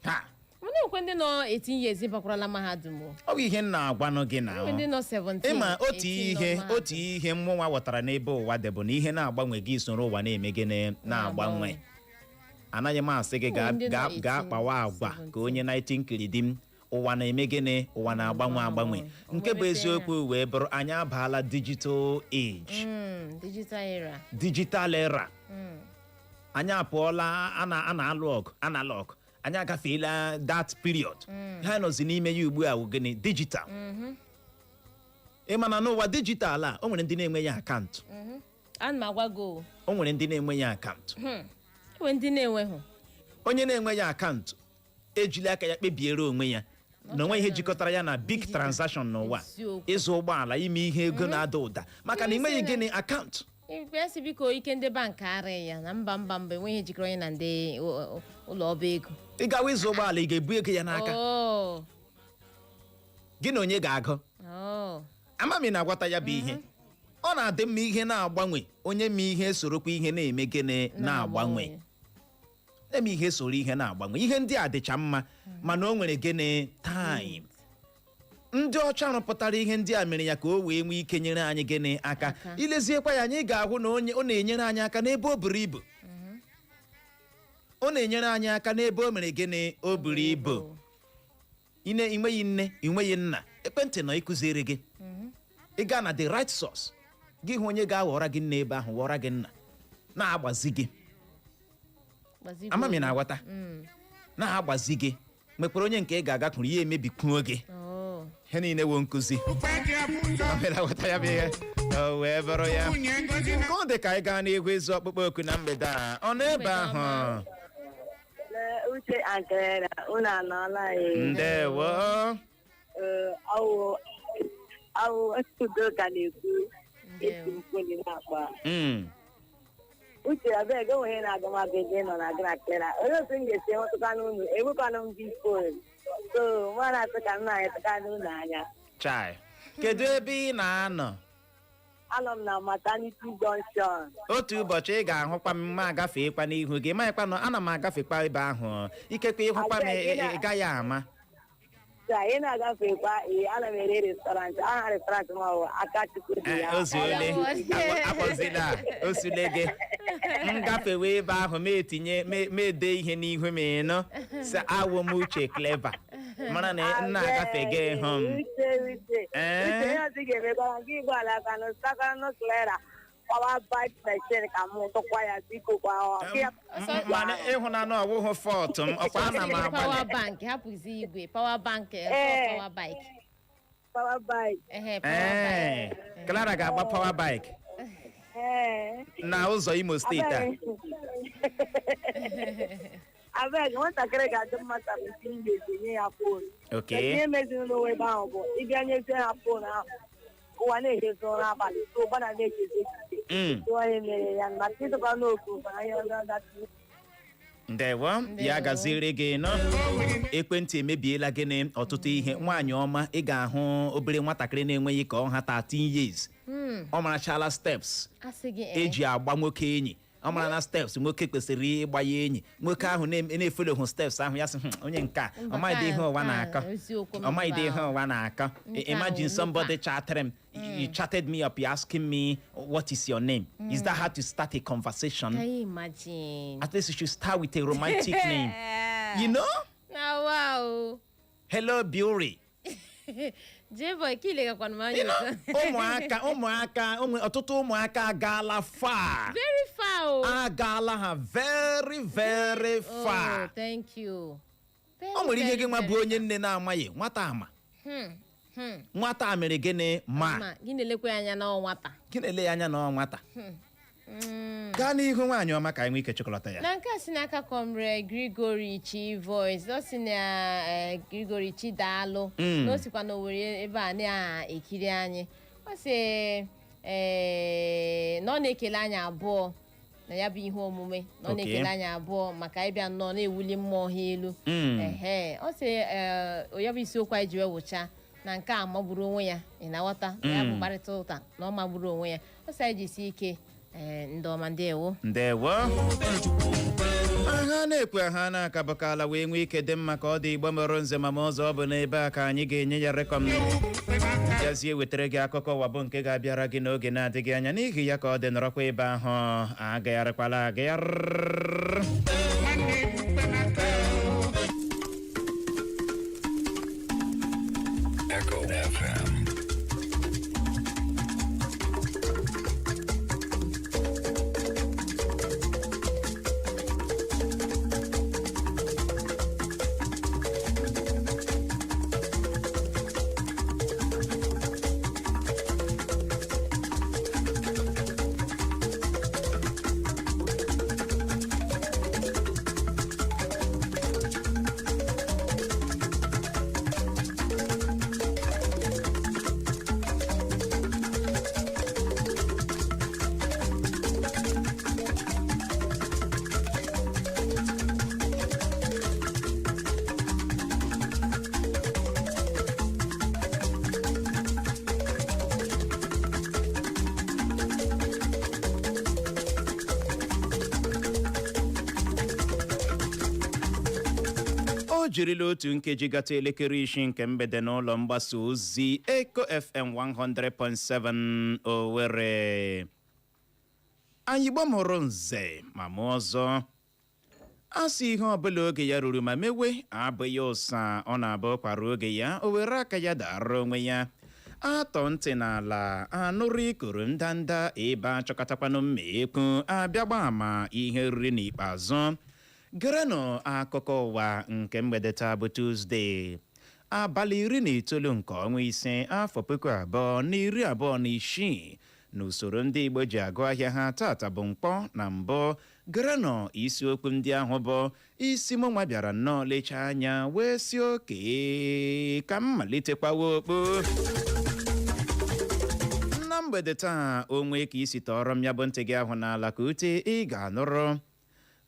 Ha. Mana ekwe ndị nọ 18 years bakwarala mahadum o. Ọ bụ ihe m na-agwanụ gị na Ekwe ndị nọ 17, ịma otu 18 nọ ihe mahadum. Otu ihe mmụnwa ghọtara n'ebe ụwa dị bụ na ihe na-agbanwe, gị soro ụwa na-eme gịnị? Na-agbanwe. Anaghị m asị gị gaa Ndị nọ gaa gaa 18, kpawa agwa ka onye 19 kiri m. Ụwa na-eme gịnị? Ụwa na-agbanwe agbanwe. Nke bụ eziokwu wee bụrụ, anyị abaala digital age. Digital era. Digital era. Anyị apụọla a na-alụ ọgụ analog. Anyị agafeela that period. Ha nọzi n'ime ya ugbu a wụ gịnị? Digital. Ị ma na n'ụwa digital a, o nwere ndị na-enweghị akaụntụ. Ana m agwa gị o. O nwere ndị na-enweghị akaụntụ. Enwe ndị na-enweghị. Onye na-enweghị akaụntụ ejila aka ya kpebiere onwe ya na onwe ihe jikọtara ya na big transaction n'ụwa. Eziokwu. Ịzụ ụgbọala, ime ihe ego na-ada ụda, maka na enweghị gịnị? Akaụntụ. Ikpe sị, biko, ike ndị bankị arịghị ya na mba, mba, mba, enweghị jikọrọ ya na ndị ụlọ ọba ego. Ị gawa ịzụ ụgbọala, ị ga-ebu ego ya n'aka? Oh, Gị na onye ga-agụ? Oh. Ama m ị na-agwata ya bụ ihe. Ọ na-adị mma ihe na-agbanwe, onye ma ihe sorokwa ihe na-eme gịnị? Na-agbanwe. Eme ihe soro ihe na-agbanwe. Ihe ndị a dịcha mma, mana o nwere gịnị? Time. Ndị ọcha rụpụtara ihe ndị a mere ya ka o wee nwee ike nyere anyị gịnị? Aka. Aka. Ileziekwa ya, anyị ga-ahụ na onye ọ na-enyere anyị aka n'ebe o buru ibu. Ọ na-enyere anyị aka n'ebe o mere gịnị? O buru ibu. Ine inweghị nne, inweghị nna, ekwentị nọ ịkụziri gị. Ị gaa na the right source, gị hụ onye ga-aghọrọ gị nne ebe ahụ, ghọrọ gị nna, na-agbazi gị. Gbazigbo. Ama m ị na-aghọta. Na-agbazi gị, nwekwara onye nke ị ga-agakwuru, ya emebikwuo gị. Oh. Ihe niile wo nkụzi. Ama m ị na-aghọta ya bụ ihe. O wee bụrụ ya ka ọ dị ka anyị gaa n'ihu ịzụ ọkpụkpọ oku na mgbede a. Ọ nọ ebe ahụ. Uche Ankara, unu anọọla ya. Ndewo. Awụ Udoka na-ekwu, esi mkpụli na-akpa. Uche, abeg, o nwere na agụmagụ ebe ị nọ na gara Clara. Olee otu m ga-esi enwetụkwana unu? Enwekwana m big phone. So, nwa na-asị ka nna anyị tụkwana unu anya. Chai, kedu ebe ị na-anọ? Anọ m na Maternity Junction. Otu ụbọchị ị ga-ahụkwa m ma agafeekwa n'ihu gị, maghịkwa na ana m agafekwa ebe ahụ. Ikekwe ịhụkwa m, ị gaghị ama. Ka ị na-agafekwa, ee, ana m ere restaurant. Aha restaurant m ọ bụ Akachukwu dị ya. Ozuole, akpọzila osule gị. M gafewe ebe ahụ, ma etinye ma ede ihe n'ihu m, ịnụ sị awụ m Uche Clever, mara na m na-agafe gị hụ m. Uche, Uche. Ee? Uche, ihe ọzọ ị ga-emekwara gị, ụgbọala kanụ sakanụ Clara power bike machine ka m tụkwa ya, biko, kwa ọ. Mana ịhụnanya, ọwụhụ fault m ọkwa, ana m Power agbalị. bank, hapụzi igwe power bank, Ee. power bike. Power bike. Ehe, power Ee, bike. Clara ga-agba power bike Ee. na ụzọ Imo Steeti a. Abeg, nwatakịrị ga-adị mma 17 years enye ya phone. Okay. Ihe meziri n'ụwa ebe ahụ bụ ịbịa nyezie ha phone ahụ, ụwa na-ehezi ụra abalị, so ụgbana na-echezi echiche. Tụọ ihe mere ya maka ịdọkwa n'oku ma ihe ọzọ ọdachi. Ndewo, ya gaziri gị nọ. Ekwentị emebiela gịnị? Ọtụtụ ihe. Nwaanyị ọma, ị ga-ahụ obere nwatakịrị na-enweghị ka ọ ha 13 years, ọ marachala steps Asị gị ee. eji agba nwoke enyi. Ọ mara na steps nwoke kwesịrị ịgba ya enyi, nwoke ahụ na-efollowhụ steps ahụ, ya sị, onye nke a ọ maghịdị ihe ụwa Nke a, na-akọ." eziokwu. Ọ maghịdị ihe ụwa na-akọ. Nke a Imagine wụ somebody chatting you chatted me up, you asking me, "What is your name?" Is that how to start a conversation? Can you imagine? At least you should start with a romantic name. Na wow. "Hello, Beauty." J-boy, ka ilegakwana m anya otu a. Ụmụaka, ọtụtụ ụmụaka agaala far. Very far o. Agaala ha very, very far. Oh, thank you. Very, O nwere ihe very, gị nwa bụ very onye nne na-amaghị, nwata ama. Nwata a mere gịnị ma? Ma gị na-elekwa ya anya na ọ nwata. Gị na-ele ya anya na ọ nwata. Gaa n'ihu, nwaanyị ọma, ka anyị nwee ike chịkọlọta ya. Na nke a si n'aka Comrade Gregory Chi Voice, ọ si na Gregory Chi, daalụ. Na o sikwa na Owerri ebe a na-ekiri anyị. Ọ sị na ọ na-ekele anyị abụọ na ya bụ ihe omume, na ọ na-ekele anyị abụọ maka ịbịa nnọọ na-ewuli mmụọ ha elu. Ehe, ọ sị ya bụ isiokwu anyị ji wee wụcha na nke a magburu onwe ya. Ị na-aghọta na ya bụ mkparịta ụka na ọ magburu onwe ya. Ọ sị anyị jisi ike. Ee, ndị ọma, ndewo. Ndewo. Aha na-ekwe ha na-akabakala wee nwee ike dị mma ka ọ dị. Igbo mụrụ nze ma ma ọzọ, ọ bụ n'ebe a ka anyị ga-enye ya rekọm jazie wetara gị akụkọ ụwa bụ nke ga-abịara gị n'oge na-adịghị anya. N'ihi ya, ka ọ dị, nọrọkwa ebe ahụ, agagharịkwala agagharị. Nwanne ebukpe n'aka o. Echo FM. O jirila otu nkeji gata elekere 6 nke mgbede n'ụlọ mgbasa ozi Eco FM 100.7 Owerri. Anyị gbamụrụ nze ma mụọ ọzọ. A sị ihe ọbụla oge ya ruru ma mewe abụghị ụsa, ọ na-abụ kwara oge ya o were aka ya dara onwe ya. Atọ ntị n'ala anụrụ ikoro ndanda ebe achọkọtakwanụ mma ekwu abịagba ama ihe riri n'ikpeazụ. Gerenụ akụkọ ụwa nke mgbede taa bụ Tuzdee, abalị 19 nke ọnwa 5, afọ 2026, n'usoro ndị Igbo ji agụ ahịa ha. Tata bụ mkpọ na mbụ. Gerenụ isiokwu ndị ahụ bụ isi mụnwa bịara nnọọ lechaa anya wee si oke ka m malitekwawa okpo na mgbede taa. Onwe ka isi tọọrọ m ya bụ ntị gị ahụ n'ala ka ute ị ga-anụrụ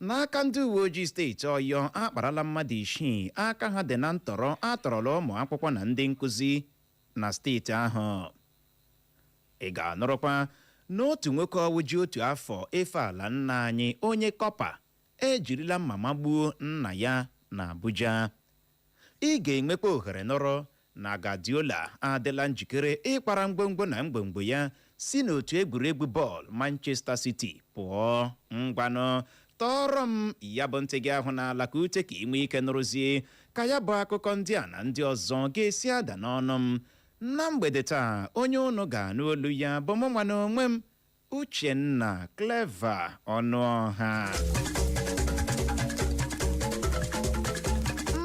n'aka ndị uwe ojii steeti Ọyọ akparala mmadụ 6 aka ha dị na ntọrọ atọrọla ụmụ akwụkwọ na ndị nkụzi na steeti ahụ. Ị ga-anụrụkwa n'otu nwoke ọwụ ji otu afọ efe ala nna anyị, onye kọpa ejirila mma magbuo nna ya na Abuja. Ị ga-enwekwa ohere nọrọ na Guardiola adịla njikere ịkpara ngwongwo na mgbomgbo ya si n'otu egwuregwu bọọlụ Manchester City pụọ. Ngwanụ, tọọrọ m ya bụ ntị gị ahụ n'ala ka ute ka ị nwee ike nụrụzie ka ya bụ akụkọ ndị a na ndị ọzọ ga-esi ada n'ọnụ m na mgbede taa. Onye unu ga-anụ olu ya bụ mụ nwa na onwe m, Uchenna Clever Ọnụọha.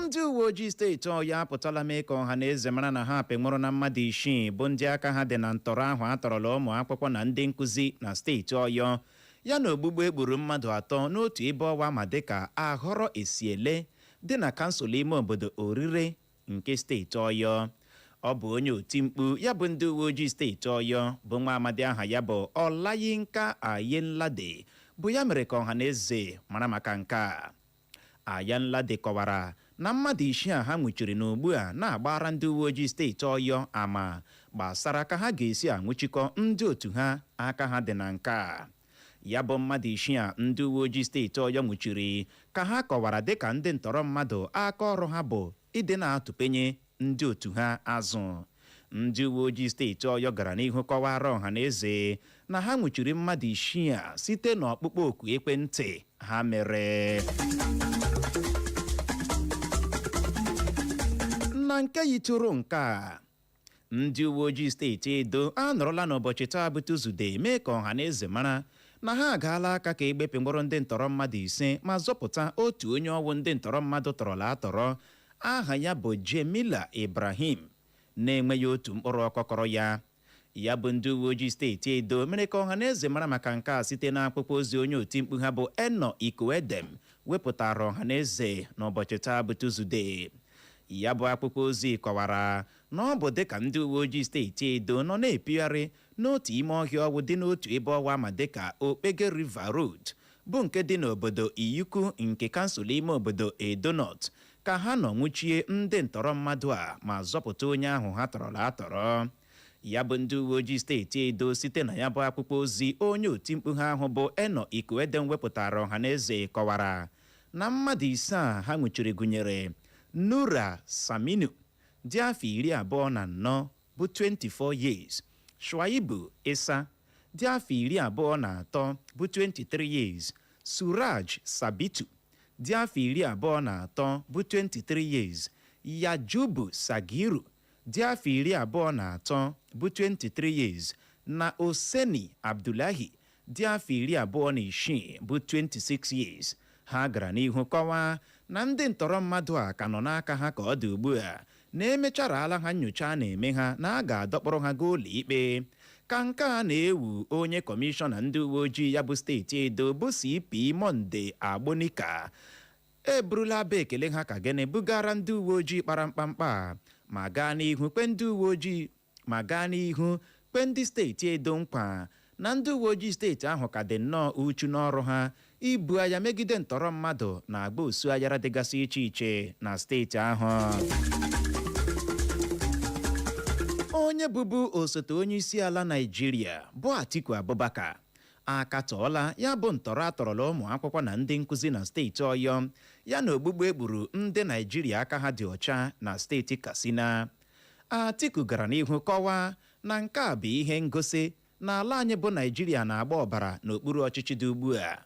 Ndị uwe ojii steeti Ọyọ apụtala mee ka ọha na eze mara na ha apịnwụrụ na mmadụ 6 bụ ndị aka ha dị na ntọrọ ahụ atọrọla ụmụ akwụkwọ na ndị nkụzi na steeti Ọyọ, ya na ogbugbu egburu mmadụ 3 n'otu ebe ọwa ma dịka Ahọrọ Esiele dị na kansụl ime obodo Orire nke steeti Ọyọ. Ọ bụ onye otimkpu ya bụ ndị uwe ojii steeti Ọyọ bụ nwa amadi aha ya bụ Ọlayinka Ayenlade bụ ya mere ka ọha na eze mara maka nke a. Ayanlade kọwara na mmadụ 6 a ha nwụchiri n'ugbu a na-agbara ndị uwe ojii steeti Ọyọ ama gbasara ka ha ga-esi anwụchikọ ndị otu ha aka ha dị na nke a. Ya bụ mmadụ 6 a ndị uwe ojii steeti Ọyọ nwụchiri ka ha kọwara dịka ndị ntọrọ mmadụ aka ọrụ ha bụ ịdị na-atụpenye ndị otu ha azụ. Ndị uwe ojii steeti Ọyọ gara n'ihu kọwara ọha na eze na ha nwụchiri mmadụ 6 a site n'ọkpụkpọ oku ekwentị ha mere. Na nke yitụrụ nke a, ndị uwe ojii steeti Edo anọrọla n'ụbọchị taa bụ Tuzdee mee ka ọha na eze mara na ha agaala aka ka egbepụ mkpọrọ ndị ntọrọ mmadụ 5 ma zọpụta otu onye ọwụ ndị ntọrọ mmadụ tọrọla atọrọ aha ya bụ Jemila Ibrahim na-enweghị otu mkpụrụ ọkọkọrọ ya. Ya bụ ndị uwe ojii steeti Edo mere ka ọha na eze mara maka nke a site n'akwụkwọ ozi onye otimkpu ha bụ Eno Ikoedem wepụtara ọha na eze n'ụbọchị taa bụ Tuzdee. Ya bụ akwụkwọ ozi kọwara na ọ bụ dịka ndị uwe ojii steeti Edo nọ na-epigharị n'otu ime ọhịa ọwụ dị n'otu ebe ọwa ma dịka Okpege River Road bụ nke dị n'obodo Iyuku nke kansụl ime obodo Edo North ka ha nọ nwụchie ndị ntọrọ mmadụ a ma zọpụta onye ahụ ha tọrọla atọrọ. Ya bụ ndị uwe ojii steeti Edo site na ya bụ akwụkwọ ozi onye otimkpu ha ahụ bụ Eno Ikoedem wepụtara ọha na eze kọwara na mmadụ 5 a ha nwụchiri gụnyere Nura Saminu dị afọ 24 bụ 24 years, Shuaibu Isa dị afọ 23 bụ 23 years, Suraj Sabitu dị afọ 23 bụ 23 years, Yajubu Sagiru dị afọ 23 bụ 23 years na Oseni Abdullahi dị afọ 26 bụ 26 years. Ha gara n'ihu kọwaa na ndị ntọrọ mmadụ a ka nọ n'aka ha ka ọ dị ugbu a, na emecharala ha nyocha a na-eme ha na a ga-adọkpụrụ ha gaa ụlọ ikpe. Ka nke a na-ewu, onye kọmishọna ndị uwe ojii ya bụ steeti Edo bụ CP Monday Agbonika eburula abụ ekele ha ka gịnị bugara ndị uwe ojii kpara mkpamkpa ma gaa n'ihu kpe ndị uwe ojii ma gaa n'ihu kpe ndị steeti Edo nkwa na ndị uwe ojii steeti ahụ ka dị nnọọ uchu n'ọrụ ha ibu agha megide ntọrọ mmadụ na agba osu aghara dịgasị iche iche na steeti ahụ. Onye bụbu osote onye isi ala Naịjirịa bụ Atiku Abubakar akatọọla ya bụ ntọrọ atọrọla ụmụ akwụkwọ na ndị nkụzi na steeti Ọyọ, ya na ogbugbu egburu ndị Naijiria aka ha dị ọcha na steeti Katsina. Atiku gara n'ihu kọwaa na nke a bụ ihe ngosi na ala anyị bụ Naijiria na-agba ọbara n'okpuru ọchịchị dị ugbu a.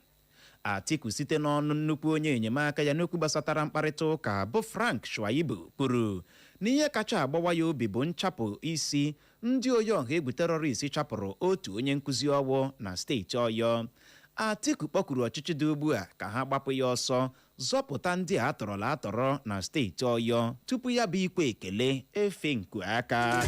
Atiku, site n'ọnụ nnukwu onye enyemaka ya n'okwu gbasatara mkparịta ụka bụ Frank Shuaibu, kwuru na ihe kacha agbawa ya obi bụ nchapụ isi ndị oyi ọha egwu terrorist chapụrụ otu onye nkụzi ọwụ na steeti Ọyọ. Atiku kpọkuru ọchịchị dị ugbu a ka ha gbapụ ya ọsọ zọpụta ndị a atọrọla atọrọ na steeti Ọyọ tupu ya bụ ikwe ekele efe nku aka.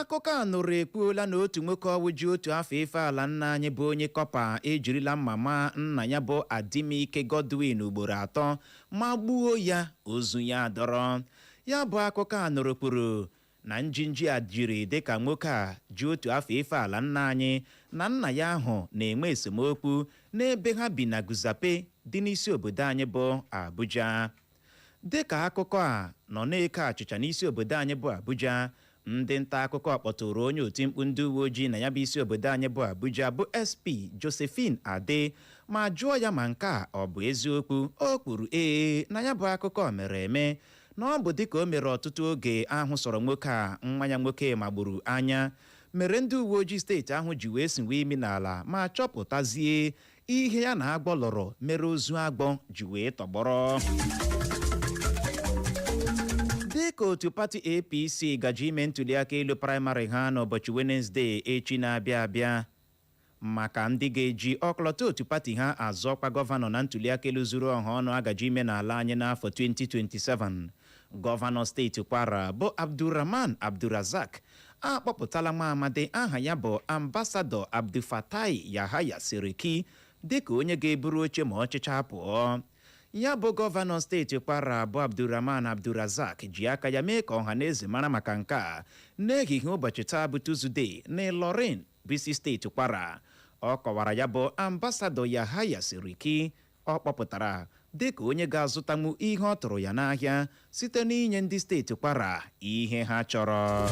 Akụkọ a nụrụ ekwuola na otu nwoke ọwụ ji otu afọ efe ala nna anyị bụ onye kọpa ejirila mma maa nna ya bụ Adimike Godwin ugboro atọ ma gbuo ya, ozu ya dọrọ. Ya bụ akụkọ a nụrụ kwuru na njinji a jiri dịka nwoke a ji otu afọ efe ala nna anyị na nna ya ahụ na-enwe esemokwu n'ebe ha bi na Guzape dị n'isi obodo anyị bụ Abuja. Dịka akụkọ a nọ na-eke achịcha n'isi obodo anyị bụ Abuja, ndị nta akụkọ kpọtụrụ onye otimkpu ndị uwe ojii na ya bụ isi obodo anyị bụ Abuja bụ SP Josephine Ade ma jụọ ya ma nke a ọ bụ eziokwu. O kwuru ee, na ya bụ akụkọ mere eme, na ọ bụ dịka o mere ọtụtụ oge ahụ sọrọ nwoke a nwa ya nwoke magburu anya mere ndị uwe ojii steeti ahụ ji wee siwe imi n'ala ma chọpụtazie ihe ya na agbọ lụrụ mere ozu agbọ ji wee tọgbọrọ. Dịka otu pati APC gaji ime ntụliaka elu praịmarị ha n'ụbọchị Wenezdee echi na-abịa abịa maka ndị ga-eji ọkọlọtọ otu pati ha azọ ọkwa gọvanọ na ntụliaka elu zuru ọha ọnụ agaji ime n'ala anyị n'afọ 2027, gọvanọ steeti Kwara bụ Abdulrahman Abdulrazak akpọpụtala nwa amadi aha ya bụ Ambasadọ Abdulfatai Yahaya Seriki dịka onye ga-eburu oche ma ọchịcha pụọ. Ya bụ gọvanọ steeti Kwara bụ Abdulrahman Abdulrazak ji aka ya mee ka ọha na eze mara maka nke a n'ehihie ụbọchị taa bụ Tuzdee n'Ilorin bụ isi steeti Kwara. Ọ kọwara ya bụ Ambasadọ Yahaya Seriki ọ kpọpụtara dịka onye ga-azụtanwu ihe ọ tụrụ ya n'ahịa site n'inye ndị steeti Kwara ihe ha chọrọ.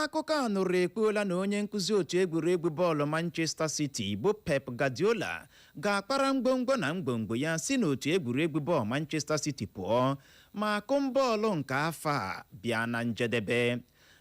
Akụkọ a nụrụ ekwuola na onye nkụzi otu egwuregwu bọọlụ Manchester City bụ Pep Guardiola ga-akpara ngwongwo na ngwongwo ya si n'otu egwuregwu bọọlụ Manchester City pụọ ma akụmbọọlụ nke afọ a bịa na njedebe.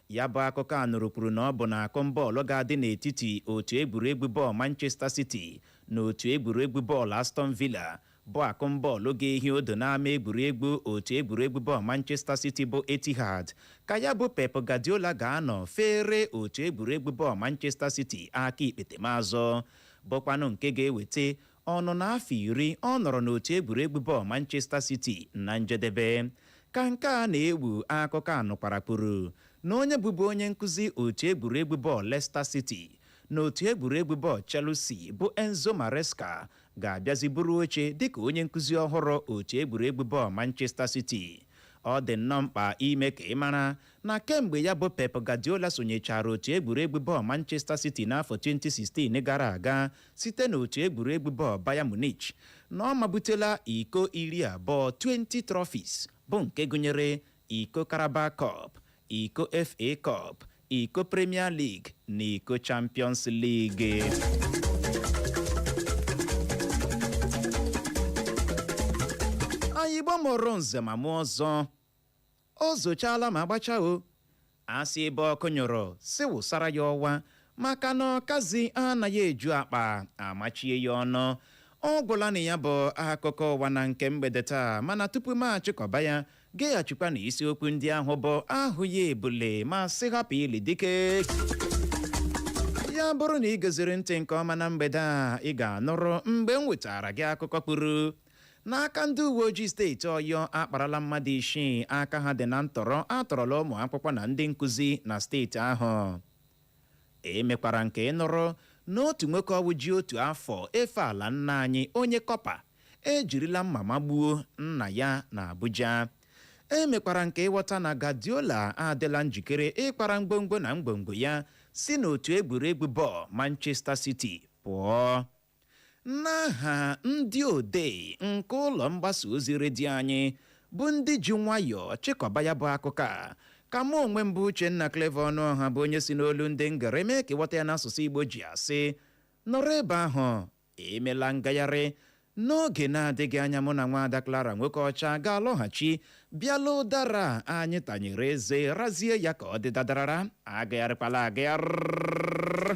Ya bụ akụkọ a nụrụ kwuru na ọ bụ na akụmbọọlụ ga-adị n'etiti otu egwuregwu bọọlụ Manchester City na otu egwuregwu bọọlụ Aston Villa bụ akụmbọọlụ ga-ehi odo n'ama egwuregwu otu egwuregwu bọọlụ Manchester City bụ Etihad ka ya bụ Pep Guardiola ga-anọ fere otu egwuregwu bọọlụ Manchester City aka ikpetemazụ, bụkwanụ nke ga-eweta ọnụ n'afọ 10 ọ nọrọ n'otu egwuregwu bọọlụ Manchester City na njedebe. Ka nke a na-ewu, akụkọ a nụkwara kwuru na onye bụbu onye nkụzi otu egwuregwu bọọlụ Leicester City na otu egwuregwu bọọlụ Chelsea bụ Enzo Maresca ga-abịazi buru oche dịka onye nkụzi ọhụrụ otu egwuregwu bọọlụ Manchester City. Ọ dị nnọọ mkpa ime ka ị mara na kemgbe ya bụ Pep Guardiola sonyechara otu egwuregwu bọọlụ Manchester City n'afọ 2016 gara aga site n'otu egwuregwu bọọlụ Bayern Munich, na ọ mabutela iko 20, 20 trophies, bụ nke gụnyere iko Carabao Cup, iko FA Cup, iko Premier League na iko Champions League. Anyị Igbo mụrụ nze ma mụọ ọzọ, o zochaala ma gbachaa o. Asị ebe ọkụ nyụrụ si wụsara ya ọwa, maka na ọkazi anaghị eju akpa amachie ya ọnụ. Ọ gwụla na ya bụ akụkọ ụwa na nke mgbede taa, mana tupu m achịkọba ya, geghachikwa na isiokwu ndị ahụ bụ ahụ ya ebule ma sị hapụ ili dike. Ya bụrụ na ị geziri ntị nke ọma na mgbede a, ị ga-anụrụ mgbe m wetara gị akụkọ kpuru n'aka ndị uwe ojii steeti Ọyọ akparala mmadụ 6 aka ha dị na ntọrọ atọrọla ụmụ akwụkwọ na ndị nkụzi na steeti ahụ. Emekwara nke ịnụrụ na otu nwoke ọwụ ji otu afọ efe ala nna anyị, onye kọpa, ejirila mma magbuo nna ya na Abuja. Emekwara nke ịghọta na Guardiola adịla njikere ịkpara ngwongwo na ngwongwo ya si n'otu egwuregwu bọọlụ Manchester City pụọ. N'aha ndị odee nke ụlọ mgbasa ozi redio anyị bụ ndị ji nwayọọ chịkọba ya bụ akụkọ a, ka mụ onwe m bụ Uchenna Clever Ọnụọha, bụ onye si n'olu ndị ngere mee ka ịghọta ya n'asụsụ Igbo, ji asị nọrọ ebe ahụ, emela ngagharị. N'oge na-adịghị anya, mụ na nwaada Clara Nwoke Ọcha ga-alọghachi bịala ụdara anyị tanyere eze razie ya ka ọ dị dadarara. Agagharịkwala agagharị.